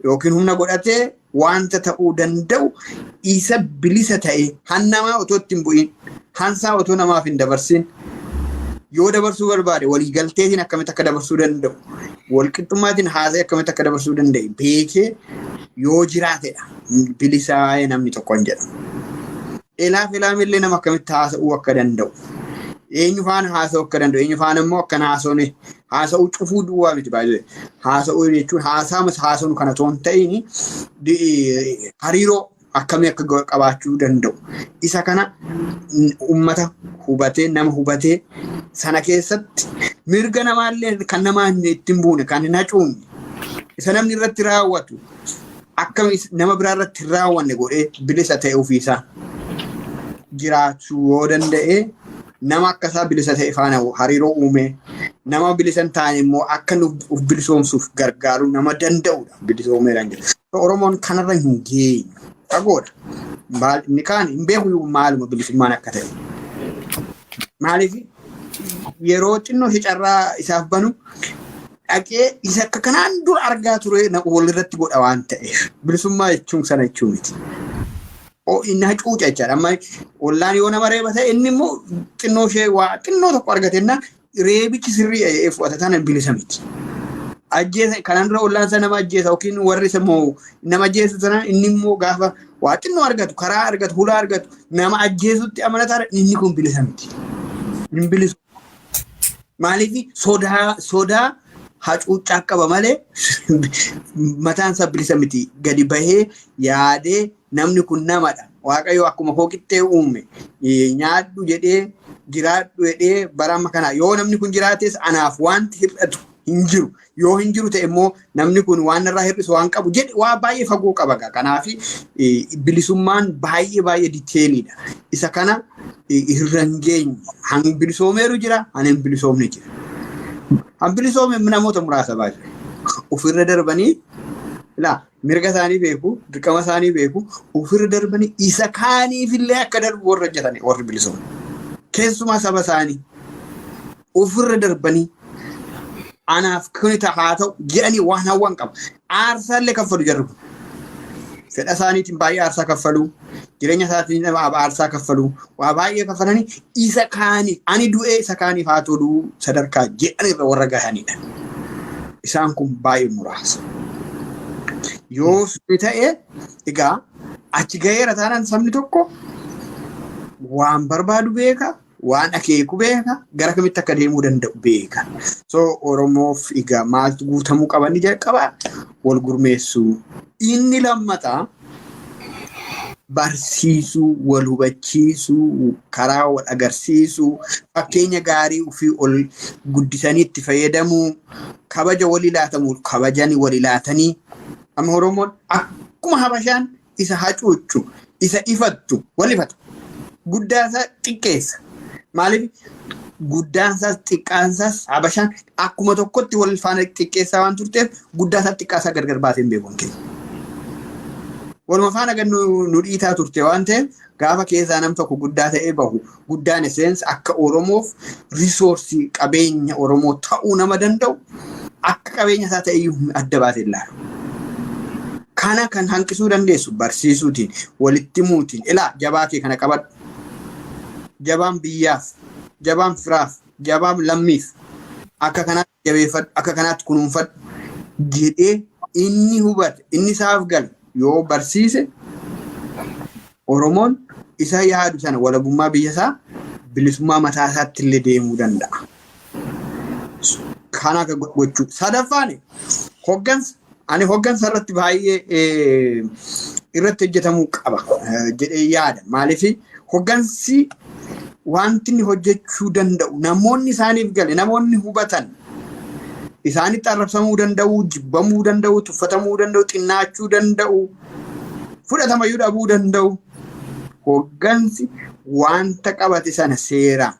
yookiin humna godhatee wanta ta'uu danda'u, isa bilisa ta'e, hannamaa otoo itti hin bu'in, hansaa otoo namaaf hin dabarsin, yoo dabarsuu barbaade waliigalteetiin akkamitti akka dabarsuu danda'u, walqixxummaatiin haasa'ee akkamitti akka dabarsuu danda'e beekee yoo jiraatedha bilisaa'ee namni tokko hin jedhamu. Elaaf elaamillee nama akkamitti haasa'uu akka danda'u, eenyu faana haasa'uu akka danda'u, eenyu faana immoo akkana haasa'uun, haasa'uu cufuu duwwaa miti baay'ee. Haasa'uu jechuun haasaa haasa'uun kana otoo hin ta'in hariiroo akkamii akka qabaachuu danda'u. Isa kana uummata hubatee, nama hubatee, sana keessatti mirga namaallee kan namaa itti hin buune, kan hin hacuumne, isa namni irratti raawwatu akka nama biraa irratti hin raawwanne godhee bilisa ta'e ofiisaa jiraachuu yoo danda'e, nama akkasaa bilisa ta'e faana hariiroo uume, nama bilisa hin taane immoo akka of bilisoomsuuf gargaaru nama danda'udha bilisoomeedhaan jedhu. Oromoon kanarra hin geenye, fagoodha. Inni kaan hin beeku maaluma bilisummaan akka ta'e. Maaliif? Yeroo xinnoo ishee carraa isaaf banu dhaqee isa akka kanaan dura argaa ture walirratti godha waan ta'eef, bilisummaa jechuun sana jechuu miti. Inni hacuuca jechaadha. Amma ollaan yoo nama reeba ta'e, inni immoo xinnoo ishee waa xinnoo tokko argatennaan Reebichi sirrii jedhee fudhata taanaan bilisa miti. Ajjeesa kanaan dura ollaan isaa nama ajjeesa yookiin warri isa immoo nama ajjeesu sana inni immoo gaafa waa xinnoo argatu, karaa argatu, hulaa argatu, nama ajjeesutti amanataa, inni kun bilisa miti. Hin bilisu. Maaliif? Sodaa hacuuccaa qaba malee mataan isaa bilisa miti. Gadi bahee yaadee namni kun namadha. Waaqayyo akkuma koo qixxee uume, nyaadhu jedhee, jiraadhu jedhee, bara amma kana yoo namni kun jiraates anaaf wanti hir'atu hin jiru. Yoo hin jiru ta'e immoo namni kun waan irraa hir'isu waan qabu jedhe waa baay'ee fagoo qaba. Kanaaf bilisummaan baay'ee baay'ee detailiidha. Isa kana irra hin geenye. Han bilisoomeeru jira, han hin bilisoomne jira. Han bilisoome namoota muraasa baay'ee. Ofirra darbanii laa mirga isaanii beeku, dirqama isaanii beeku, ofirra darbanii isa kaaniifillee akka darbu warra hojjetan warri bilisoome. Keessumaa saba isaanii ofirra darbanii anaaf kuni haa ta'u jedhanii waan hawwan qaba. Aarsaallee kaffalu jarri kun. Fedha isaaniitiin baay'ee aarsaa kaffalu, jireenya isaatiin aarsaa kaffalu, waa baay'ee kaffalanii isa kaaniif, ani du'ee isa kaaniif haa tolu sadarkaa jedhan irra warra gahanidha. Isaan kun baay'ee muraasa. Yoo suni ta'e egaa achi gaheera taanaan sabni tokko waan barbaadu beeka, waan akeeku beeka, gara kamitti akka deemuu danda'u beeka. So Oromoof egaa maaltu guutamuu qaba? Inni jalqaba wal gurmeessuu. Inni lammataa barsiisuu, wal hubachiisuu, karaa wal agarsiisuu, fakkeenya gaarii ofii ol guddisanii itti fayyadamuu, kabaja walii laatamuu, kabajanii walii laatanii. Amma Oromoon akkuma Habashaan isa hacuuccu, isa ifattu, wal ifata. Guddaa isaa xiqqeessa. Maaliif? Guddaan isaas xiqqaan isaas Habashaan akkuma tokkotti wal faana xiqqeessaa waan turteef guddaa isaa xiqqaa isaa gargar baasee hin beeku keenya. Waluma faana gad nu dhiitaa turte waan ta'eef gaafa keessaa nam tokko guddaa ta'ee bahu, guddaan essence akka Oromoof resourceii qabeenya Oromoo ta'uu nama danda'u akka qabeenya isaa ta'e iyyuu adda baasee ilaalu. Kana kan hanqisuu dandeessu barsiisuutiin, walitti himuutiin, ilaa jabaa kee kana qabadhu. Jabaan biyyaaf, jabaan firaaf, jabaan lammiif akka kanaatti jabeeffadhu, akka kanaatti kunuunfadhu jedhee inni hubate, inni isaaf gale yoo barsiise, Oromoon isa yaadu sana walabummaa biyya isaa, bilisummaa mataa isaatti illee deemuu danda'a. Kana akka gochuu. Sadaffaan hoggansa. Ani hoggansa irratti baay'ee irratti hojjetamuu qaba jedhee yaada. Maaliif? Hoggansi wanti inni hojjechuu danda'u namoonni isaaniif gale, namoonni hubatan isaanitti arrabsamuu danda'u, jibbamuu danda'u, tuffatamuu danda'u, xinnaachuu danda'u, fudhatamayyuu dhabuu danda'u. Hoggansi wanta qabate sana seeraan.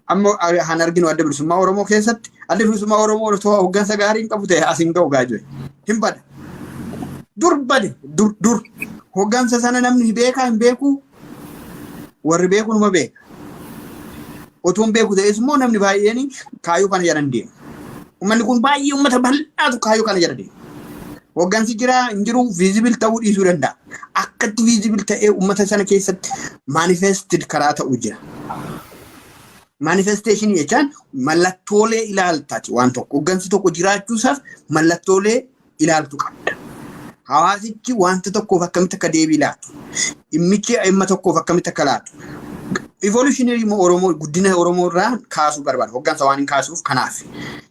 Amma kan arginu Adda Bilisummaa Oromoo keessatti, Adda Bilisummaa Oromoo otoo hoggansa gaarii hin qabu ta'e as hin ga'u gaajure. Hin bada. Dur bade, dur dur. Hoggansa sana namni beekaa hin beeku, warri beeku numa beeka. Otoo hin beeku ta'es immoo namni baay'een kaayyoo kana jala hin deemu. Uummanni kun baay'ee uummata bal'aatu kaayyoo kana jala deema. Hoggansi jira hin jiru visible ta'uu dhiisuu danda'a. Akkatti visible ta'ee uummata sana keessatti manifested karaa ta'u jira. Manifestation jechaan mallattoolee ilaaltaati waan tokko. Hoggansi tokko jiraachuusaaf mallattoolee ilaaltu qabda. Hawaasichi wanta tokkoof akkamitti akka deebii laatu. Dhimmichi dhimma tokkoof akkamitti akka laatu. Evolutionary immoo Oromoo guddina Oromoo irraa kaasuu barbaada. Hoggansa waan hin kaasuuf kanaaf.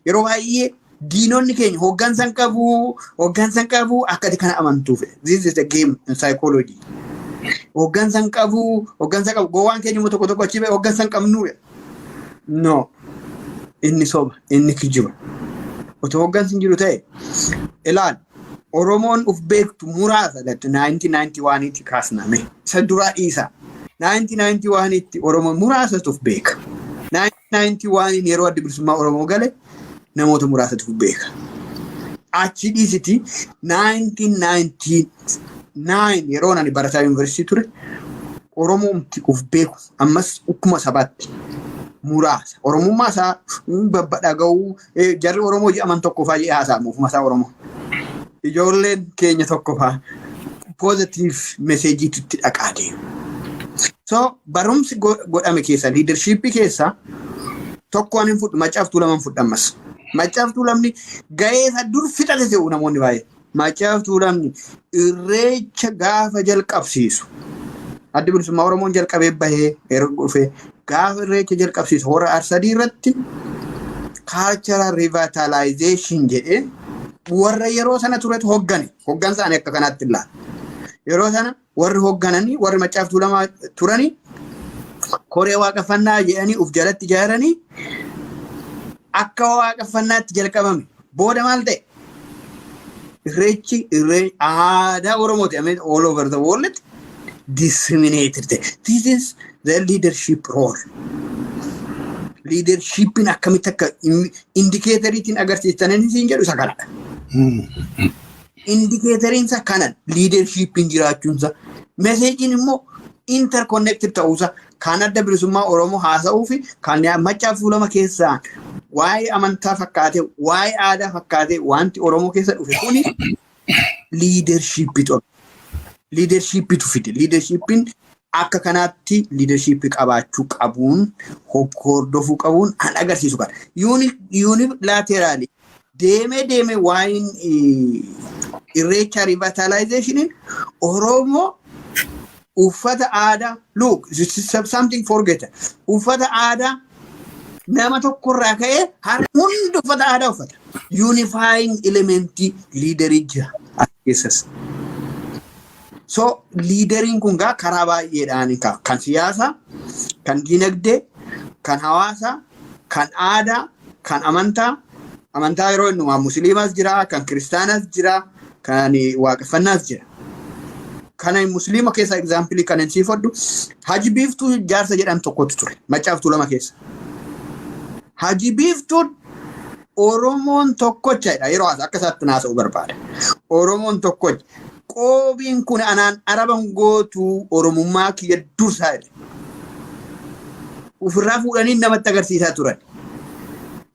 Yeroo baay'ee diinonni keenya hoggansa hin qabu, hoggansa hin qabu akkati kana amantuuf. This is the game in psychology. Hoggansa hin qabu, hoggansa qabu. Gowwaan keenya immoo tokko tokko achi ba'e hoggansa hin qabnu. No. Inni soba, inni kijiba. Otoo hoggansi hin jiru ta'e ilaal, Oromoon uf beektu muraasa 1991 tti kaasname. Isa duraa dhiisa. 1991 tti Oromoon muraasatu uf beeka. 1991 yeroo Adda Bilisummaa Oromoo gale namoota muraasatu uf beeka. Achi dhiisiti, 1999 yeroo ani barataa yuunivarsiitii ture Oromoomti uf beeku ammas akkuma sabaatti muraasa. Oromummaa isaa babbadhaga'uu jarri Oromoo jedhaman tokko fa'aa jedhee haasa'amu ofuma isaa Oromoo. Ijoolleen keenya tokko fa'aa positive messageiitu itti dhaqaa deemu. So barumsi godhame keessa, leadershipii keessa tokko Tokko ani hin fudhu, Maccaaf Tuulaman fudhu ammas. Maccaaf Tuulamni gahee isaa dur fixate se'u namoonni baay'ee. Maccaaf Tuulamni Irreecha gaafa jalqabsiisu, Addi Bilisummaa Oromoon jalqabee bahee yeroo dhufe, gaafa Irreecha jalqabsiisu Hora Arsadii irratti cultural revitalization jedhee warra yeroo sana turetu hoggane. Hoggansa ani akka kanaatti ilaala. Yeroo sana warri hoggananii, warri Maccaaf Tuulamaa turanii, koree waaqeffannaa jedhanii uf jalatti ijaaranii akka waaqeffannaatti jalqabame. Booda maal ta'e? Irreechi irree aadaa Oromooti. I mean, all over the world disseminated ta'e. This is the leadership role. Leadershipin akkamitti akka indicatoriitiin agarsiistanin siin jedhu isa kanadha. Indicatoriin isa kana, leadershipin jiraachuunsa. Messageiin immoo interconnected ta'uusa, kan Adda Bilisummaa Oromoo haasa'uu fi kan Maccaaf Tuulama keessaa waa'ee amantaa fakkaatee, waa'ee aadaa fakkaatee wanti Oromoo keessa dhufe kuni leadershipitu fide. Leadershipin akka kanaatti leadershipii qabaachuu qabuun, hordofuu qabuun an agarsiisu kana. Unilaterally deemee deemee waa'een Irreecha revitalizationiin Oromoo uffata aadaa, look, something forget, uffata aadaa nama tokkorraa ka'ee har'a hundi uffata aadaa uffata. Unifying elementii leaderii jira as keessas. So leaderiin kun gaa karaa baay'eedhaan kan siyaasaa, kan dinagdee, kan hawaasaa, kan aadaa, kan amantaa. Amantaa yeroo inni musliimaas jira, kan kiristaanas jira, kan waaqeffannaas jira. Kana musliima keessa example kan hin siifadhu, Haji Biiftuu jaarsa jedhamu tokkotu ture Maccaaf Tuulama keessa. Haji Biiftuun Oromoon tokkochadha, yeroo akka isaatti naasa'uu barbaada. Oromoon tokkocha. Qoobiin kun anaan Araban gootuu, Oromummaa kiyya dursaa jedhe. Ofirraa fuudhanii namatti agarsiisaa turan.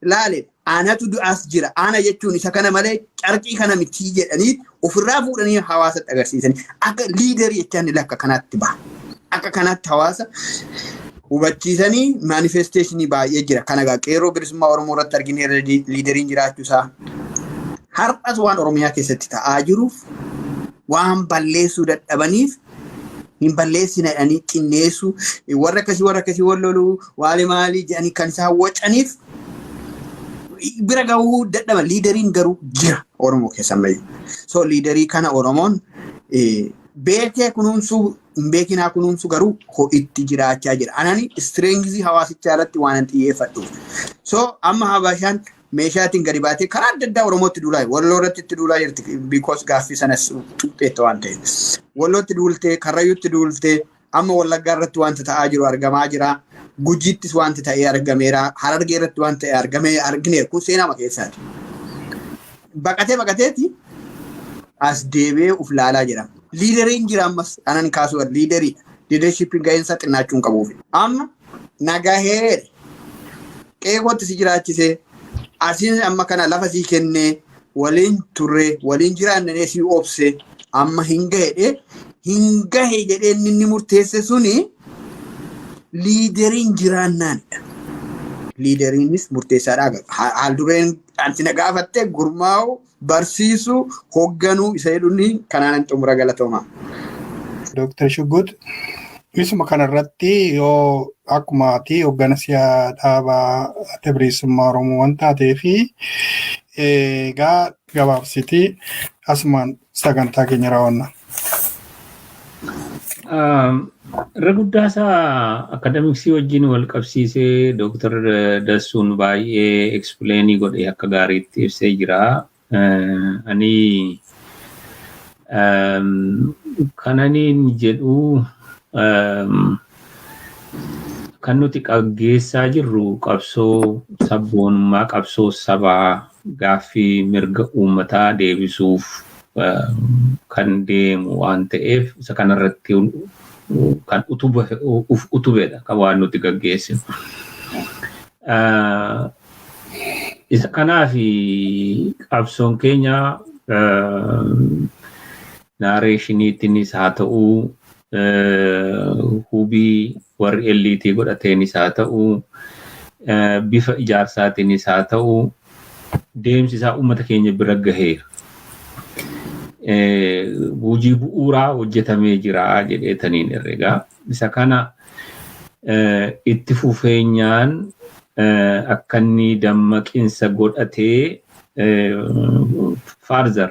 Laale, anatu du'as jira. Ana jechuun isa kana malee carqii kana mitii jedhanii ofirraa fuudhanii hawaasatti agarsiisanii akka leaderii jechaan akka kanaatti baha. Akka kanaatti hawaasa hubachiisanii manifestationii baay'ee jira. Kana egaa Qeerroo Bilisummaa Oromoo irratti argineerra leaderiin jiraachuu isaa. Har'as waan Oromiyaa keessatti ta'aa jiruuf, waan balleessuu dadhabaniif, hin balleessina jedhanii xinneessu, warra akkasii wal loluu waali maalii jedhanii kan isaan wacaniif bira gahuu dadhaban. Leaderiin garuu jira Oromoo keessa ammayyuu. So leaderii kana Oromoon beekee kunuunsuu hin beekinaa kunuunsu garuu itti jiraachaa jira. Anani strengthii hawaasichaa irratti waan hin xiyyeeffadhuuf. So amma Habashaan meeshaatiin gadi baatee karaa adda addaa Oromootti duulaa, Walloo irratti itti duulaa jirti, because gaaffii sanas tuqxeetta waan ta'eef. Wallootti duultee, Karrayyuutti duultee, amma Wallaggaa irratti wanta ta'aa jiru argamaa jira. Gujiittis wanti ta'ee argameera. Harargee irratti waan ta'e argamee argineera. Kun seenaa keessaati. Baqatee baqateeti as deebi'ee uf laalaa jira. Leaderiin jira ammas anan kaasuu leaderiidha. Leadershipiin ga'eensa xinnaachuu hin qabuufi. Amma nagahee qeeqootti si jiraachisee, asiin amma kana lafa sii kennee, waliin turre, waliin jiraannee, si obse, amma hin gahe, hin gahe jedhee inni murteesse suni leaderiin jiraannaanidha. Leaderiinis murteessaadha. Haal dureen anti na gaafatte gurmaa'u, barsiisuu, hoogganuu isa jedhuun kanaan xumura, galatoomaa. Dooktar Shuggut, isuma kanarratti yoo akkuma ati hoggana siyaa dhaabaa Adda Bilisummaa Oromoo waan taatee fi egaa gabaabsitii asumaan sagantaa keenya raawwanna. Irra guddaa isaa academicsii wajjin wal qabsiisee Dooktar Dassuun baay'ee explainii godhee akka gaariitti ibsee jira. Ani kananiin jedhu, kan nuti gaggeessaa jirru qabsoo sabboonummaa, qabsoo sabaa, gaaffii mirga uummataa deebisuuf kan deemu waan ta'eef, isa kanarratti kan uf utubedha kan waan nuti gaggeessinu. Isa kanaaf qabsoon keenya narrationiitiinis haa ta'uu, hubii warri elitii godhateenis haa ta'uu, Bifa ijaarsaatiinis haa ta'u, deemsi isaa uummata keenya bira gaheera. Hojii bu'uuraa hojjetamee jira jedheetaniin herregaa. Isa kana itti fufeenyaan akka inni dammaqinsa godhatee further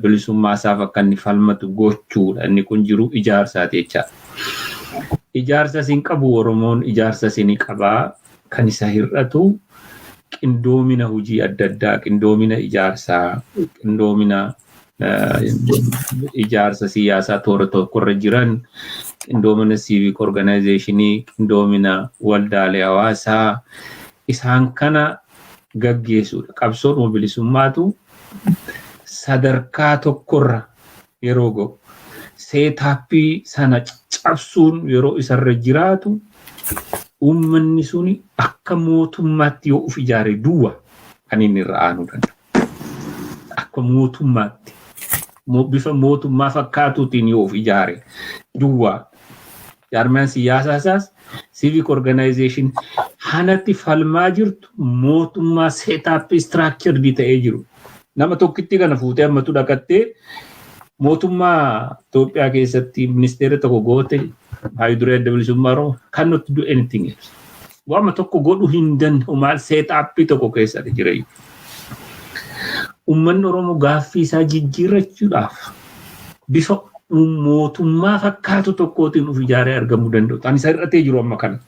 bilisummaa isaaf akka inni falmatu gochuudha. Inni kun jiru ijaarsaati jechaadha. Ijaarsa isin qabu, Oromoon ijaarsa isin qabaa. Kan isa hir'atu qindoomina hojii adda addaa, qindoomina ijaarsaa, qindoomina ijaarsa siyaasaa toora tokkorra jiran, qindoomina civic organizationii, qindoomina waldaalee hawaasaa, isaan kana gaggeessuudha. Qabsoon bilisummaatu sadarkaa tokkorra yeroo ga'u, setupii sana cabsuun yeroo isarra jiraatu, uummanni suni akka mootummaatti yoo uf ijaare duwwa kan inni irra aanuu danda'u. Akka mootummaatti, bifa mootummaa fakkaatuutiin yoo uf ijaare duwwaa, jaarmaan siyaasaa isaas, civic organization hanatti falmaa jirtu, mootummaa setupii structured ta'ee jiru. Nama tokkitti kana fuutee ammatu dhaqattee mootummaa Itoophiyaa keessatti ministeera tokko goote, haayiduree Adda Bilisummaa Oromoo kan nuti do anything else. Waama tokko godhuu hin danda'u. Maal, setupii tokko keessa jira. Uummanni Oromoo gaaffii isaa jijjiirrachuudhaaf bifa mootummaa fakkaatu tokkootiin of ijaaree argamuu danda'u. Kan isa hir'atee jiru amma kana.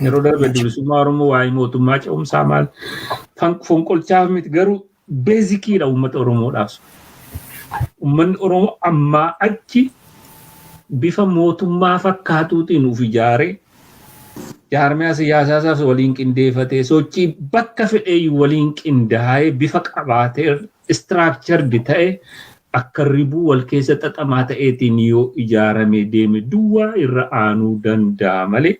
Yeroo darbe bilisummaa Oromoo waa'ee mootummaa ce'umsaa maal fonqolchaaf miti, garuu basiciidha uummata Oromoodhaaf. Uummanni Oromoo ammaa achi bifa mootummaa fakkaatuutiin of ijaaree, jaarmiyaa siyaasaa isaas waliin qindeeffatee, sochii bakka fedhee waliin qindaa'ee, bifa qabaatee, structured ta'e, akka ribuu wal keessa xaxamaa ta'eetiin yoo ijaaramee deeme duwwaa irra aanuu danda'a malee,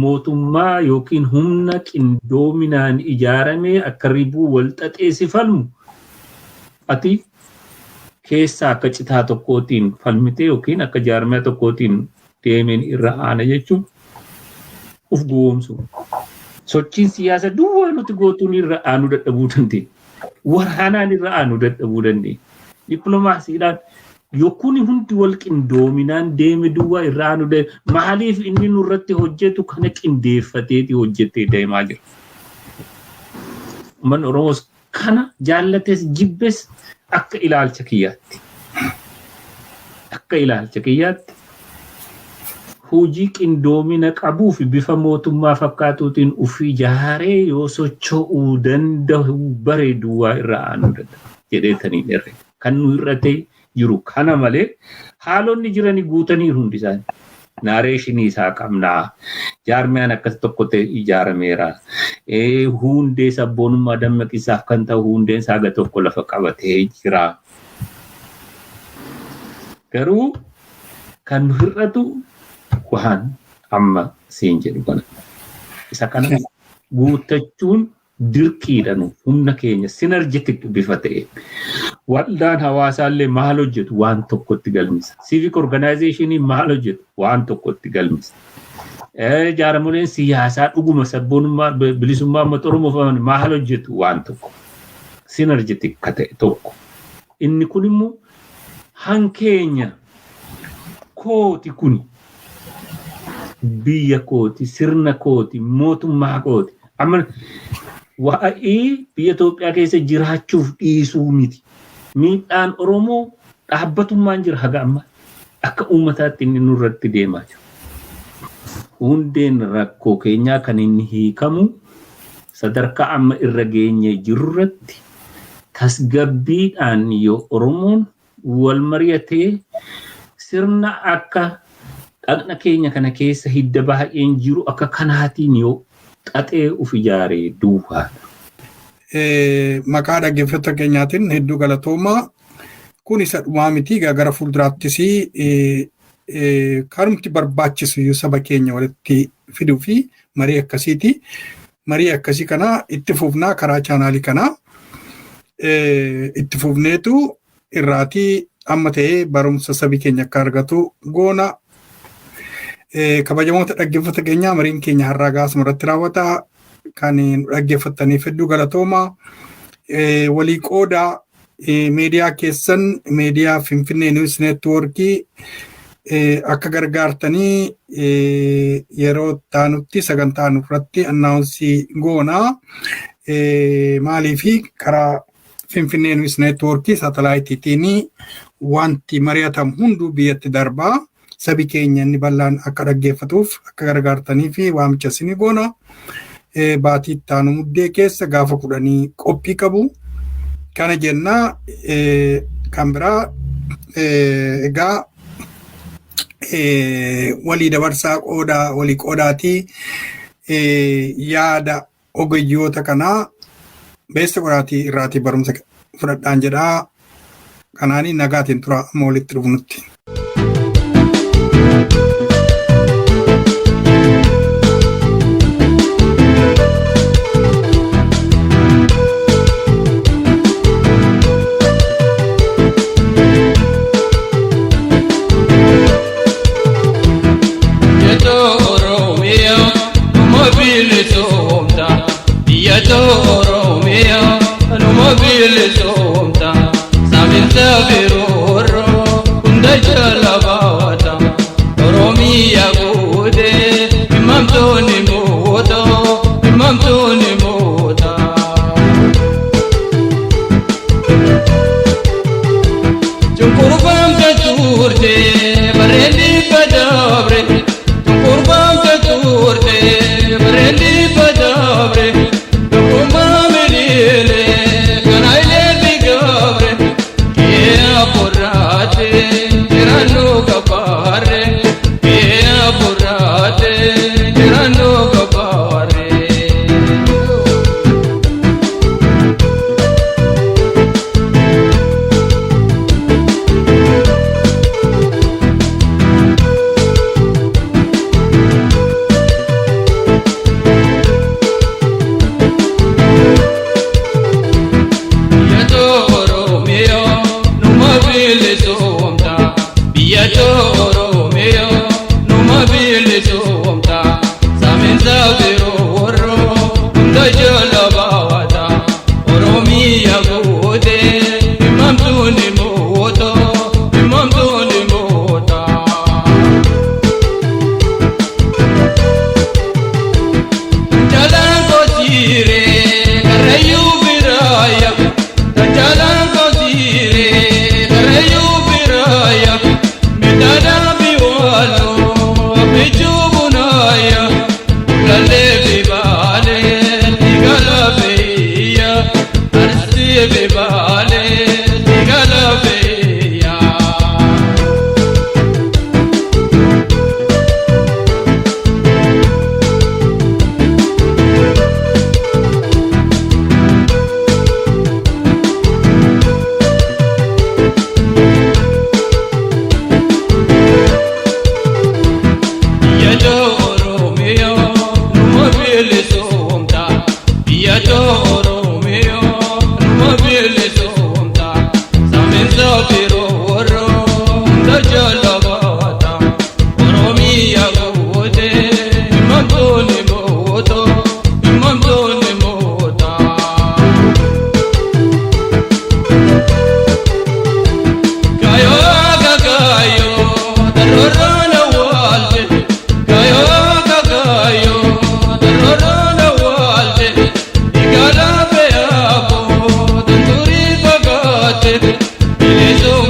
mootummaa yookiin humna qindoominaan ijaaramee akka ribuu wal xaxee si falmu, ati keessaa akka citaa tokkootiin falmitee yookiin akka jaarmiyaa tokkootiin deemeen irra aana jechuun uf gowwoomsu. Sochiin siyaasa duwwaa nuti gootuun irra aanuu dadhabuu dandeenya. Waraanaan irra aanuu dadhabuu dandeenya. Dippiloomaasiidhaan yookuun hundi wal qindoominaan deeme duwwaa irra aanuu dandeenya. Maaliif, inni nurratti hojjetu kana qindeeffateeti hojjetee deemaa jira. Uummanni Oromoos kana jaallates jibbes, akka ilaalcha kiyyaatti. Akka ilaalcha kiyyaatti, hojii qindoomina qabuu fi bifa mootummaa fakkaatuutiin uf ijaaree yoo socho'uu danda'u bare duwwaa irra aanuu danda'a jedheetanii dherre. Kan nu hir'atee jiru kana malee haalonni jiranii guutanii hundi isaanii. Narrationii isaa qabnaa. Jaarmiyaan akkas tokko ta'e ijaarameera. Hundee sabboonummaa dammaqisaaf kan ta'u hundeen isaa haga tokko lafa qabatee jira. Garuu kan nu hir'atu waan amma siin jedhu kana. Isa kana guuttachuun dirqiidha nu humna keenya synergetic bifa ta'e. Waldaan hawaasaallee maal hojjetu? Waan tokkotti galmisa. Civic organizationii maal hojjetu? Waan tokkotti galmisa. Jaarmoleen siyaasaa dhuguma sabboonummaa bilisummaa uummata Oromoo maal hojjetu? Waan tokko. Synergetic ka ta'e tokko. Inni kun immoo hankeenya kooti, kuni biyya kooti, sirna kooti, mootummaa kooti. Amma waa'ee biyya Itoophiyaa keessa jiraachuuf dhiisuu miti. Miidhaan Oromoo dhaabbatummaan jira haga ammaa. Akka uummataatti inni nurratti deemaa jira. Hundeen rakkoo keenyaa kan inni hiikamu sadarkaa amma irra geenyee jirurratti tasgabbiidhaan yoo Oromoon wal mari'atee, sirna akka dhaqna keenya kana keessa hidda baay'een jiru akka kanaatiin yoo xaxee uf ijaaree duwwaadha. Maqaa dhaggeeffattoota keenyaatiin hedduu galatoomaa. Kun isa dhumaa miti, gara fuulduraattis kanumti barbaachisu saba keenya walitti fiduu fi marii akkasiiti. Marii akkasii kana itti fufnaa, karaa channelii kanaa itti fufneetu irraatii amma ta'ee barumsa sabi keenya akka argatu goona. Kabajamoota dhaggeeffattoota keenyaa, mariin keenya har'aa gaasuma irratti raawwata. Kan nu dhaggeeffattaniif hedduu galatooma. Walii qoodaa, miidiyaa keessan, miidiyaa Finfinnee News Networkii akka gargaartanii yeroo taanutti sagantaa irratti announce goonaa. Maaliifi karaa Finfinnee News Networkii saatalaayitiitiin wanti mari'atamu hunduu biyyatti darbaa. Sabi keenya inni bal'aan akka dhaggeeffatuuf akka gargaartanii fi waamicha isinii goona. Baatii itti aanu Muddee keessa gaafa 10 qophii qabu. Kana jennaa, kan biraa egaa walii dabarsaa, qoodaa walii qoodaatii, yaada ogeeyyoota kanaa beessa godhaatii irraatii barumsa fudhadhaan jedhaa. Kanaanii nagaatiin tura, amma walitti dhufnutti. Oromiyaa numa bilisoomta, saaminsa birooroo hunda jala baata. Oromiyaa guutee himamtoonni moota, himamtoonni moota. Cunqurfamte turte bareeddi badabre, cunqurfamte turte bareeddi badabre. Tokkummaa miliile kana ilee gabre kee afuraate jiraannu kabaare, kee afuraate jiraannu kabaare. Biyya Oromiyaa numa bilisoomta, biyya Oromiyaa numa bilisoomta, saaminsa biroo warroo hunda jala baata. Oromiyaa guutee himamtuuni moota, himamtuuni moota. Jalaan kosiire karrayyuu biraaya, jalaan kosiire karrayyuu biraaya, midhaadhaa biwaaloo bichuu bunaaya, lallee bibaalee digala beeyya, arsii bibaalee digala beeyya. Biyya Oromiyaa numa bilisoomta, biyya Oromiyaa numa bilisoomta, saaminsa biroo warroo hunda jala baata. Oromiyaa guutee himamtoonni moota, himamtoonni moota. Kayo kakayo, darorana walte. Kayo kakayo, darorana walte. Igala beabo, tanturi bagate. Bilisummaa.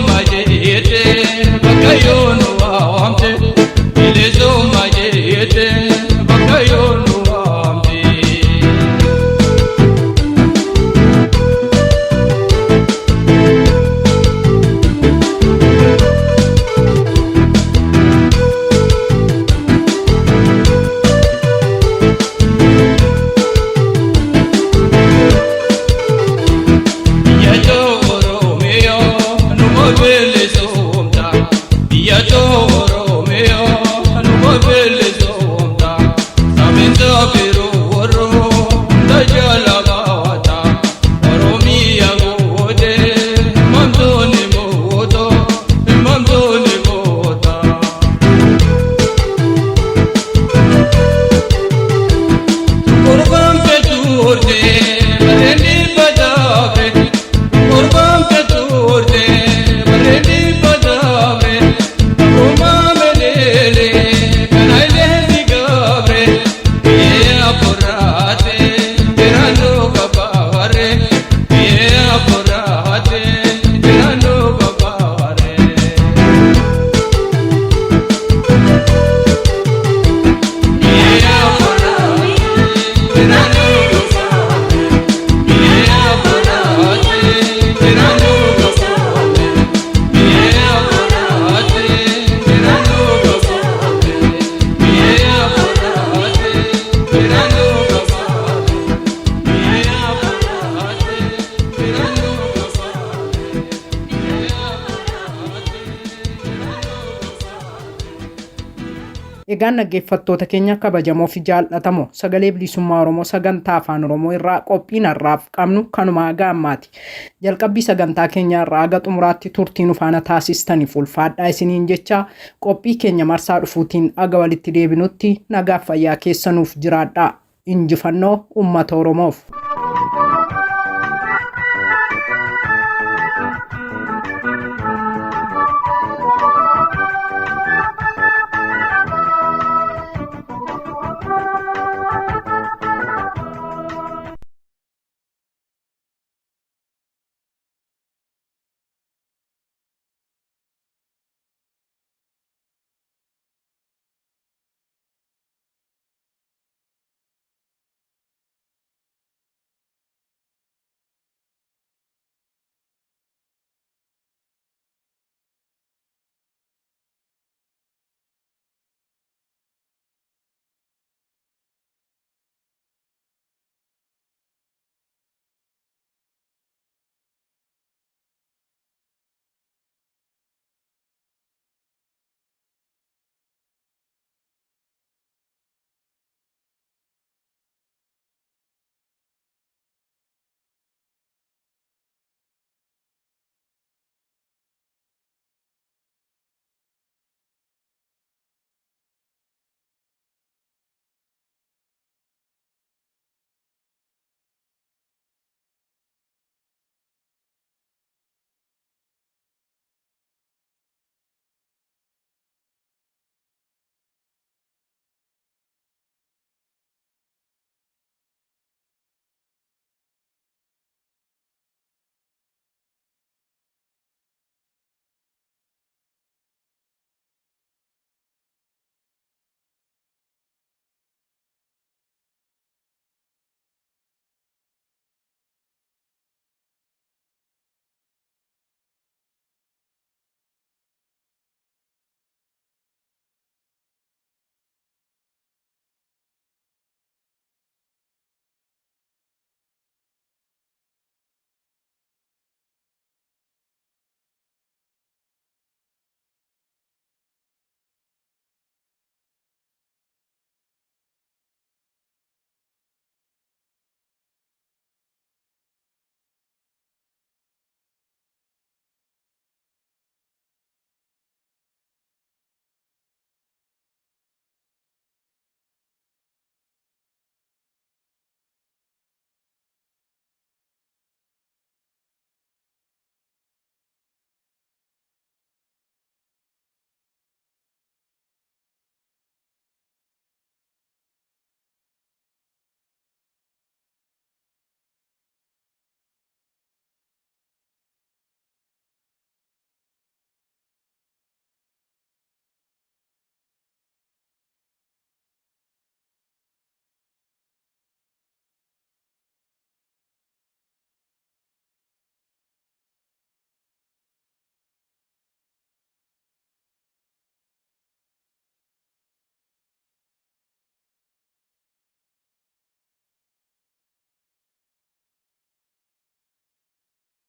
Egaan dhaggeeffattoota keenya kabajamoo fi jaallatamoo sagalee bilisummaa Oromoo sagantaa afaan Oromoo irraa qophiin har'aaf qabnu kanumaa gaammaati. Jalqabbii sagantaa keenya irraa haga xumuraatti turtii nu faana taasistaniif ulfaadhaa isiniin jecha qophii keenya marsaa dhufuutiin haga walitti deebinutti nagaaf fayyaa keessanuuf jiraadhaa. Injifannoo uummata Oromoof.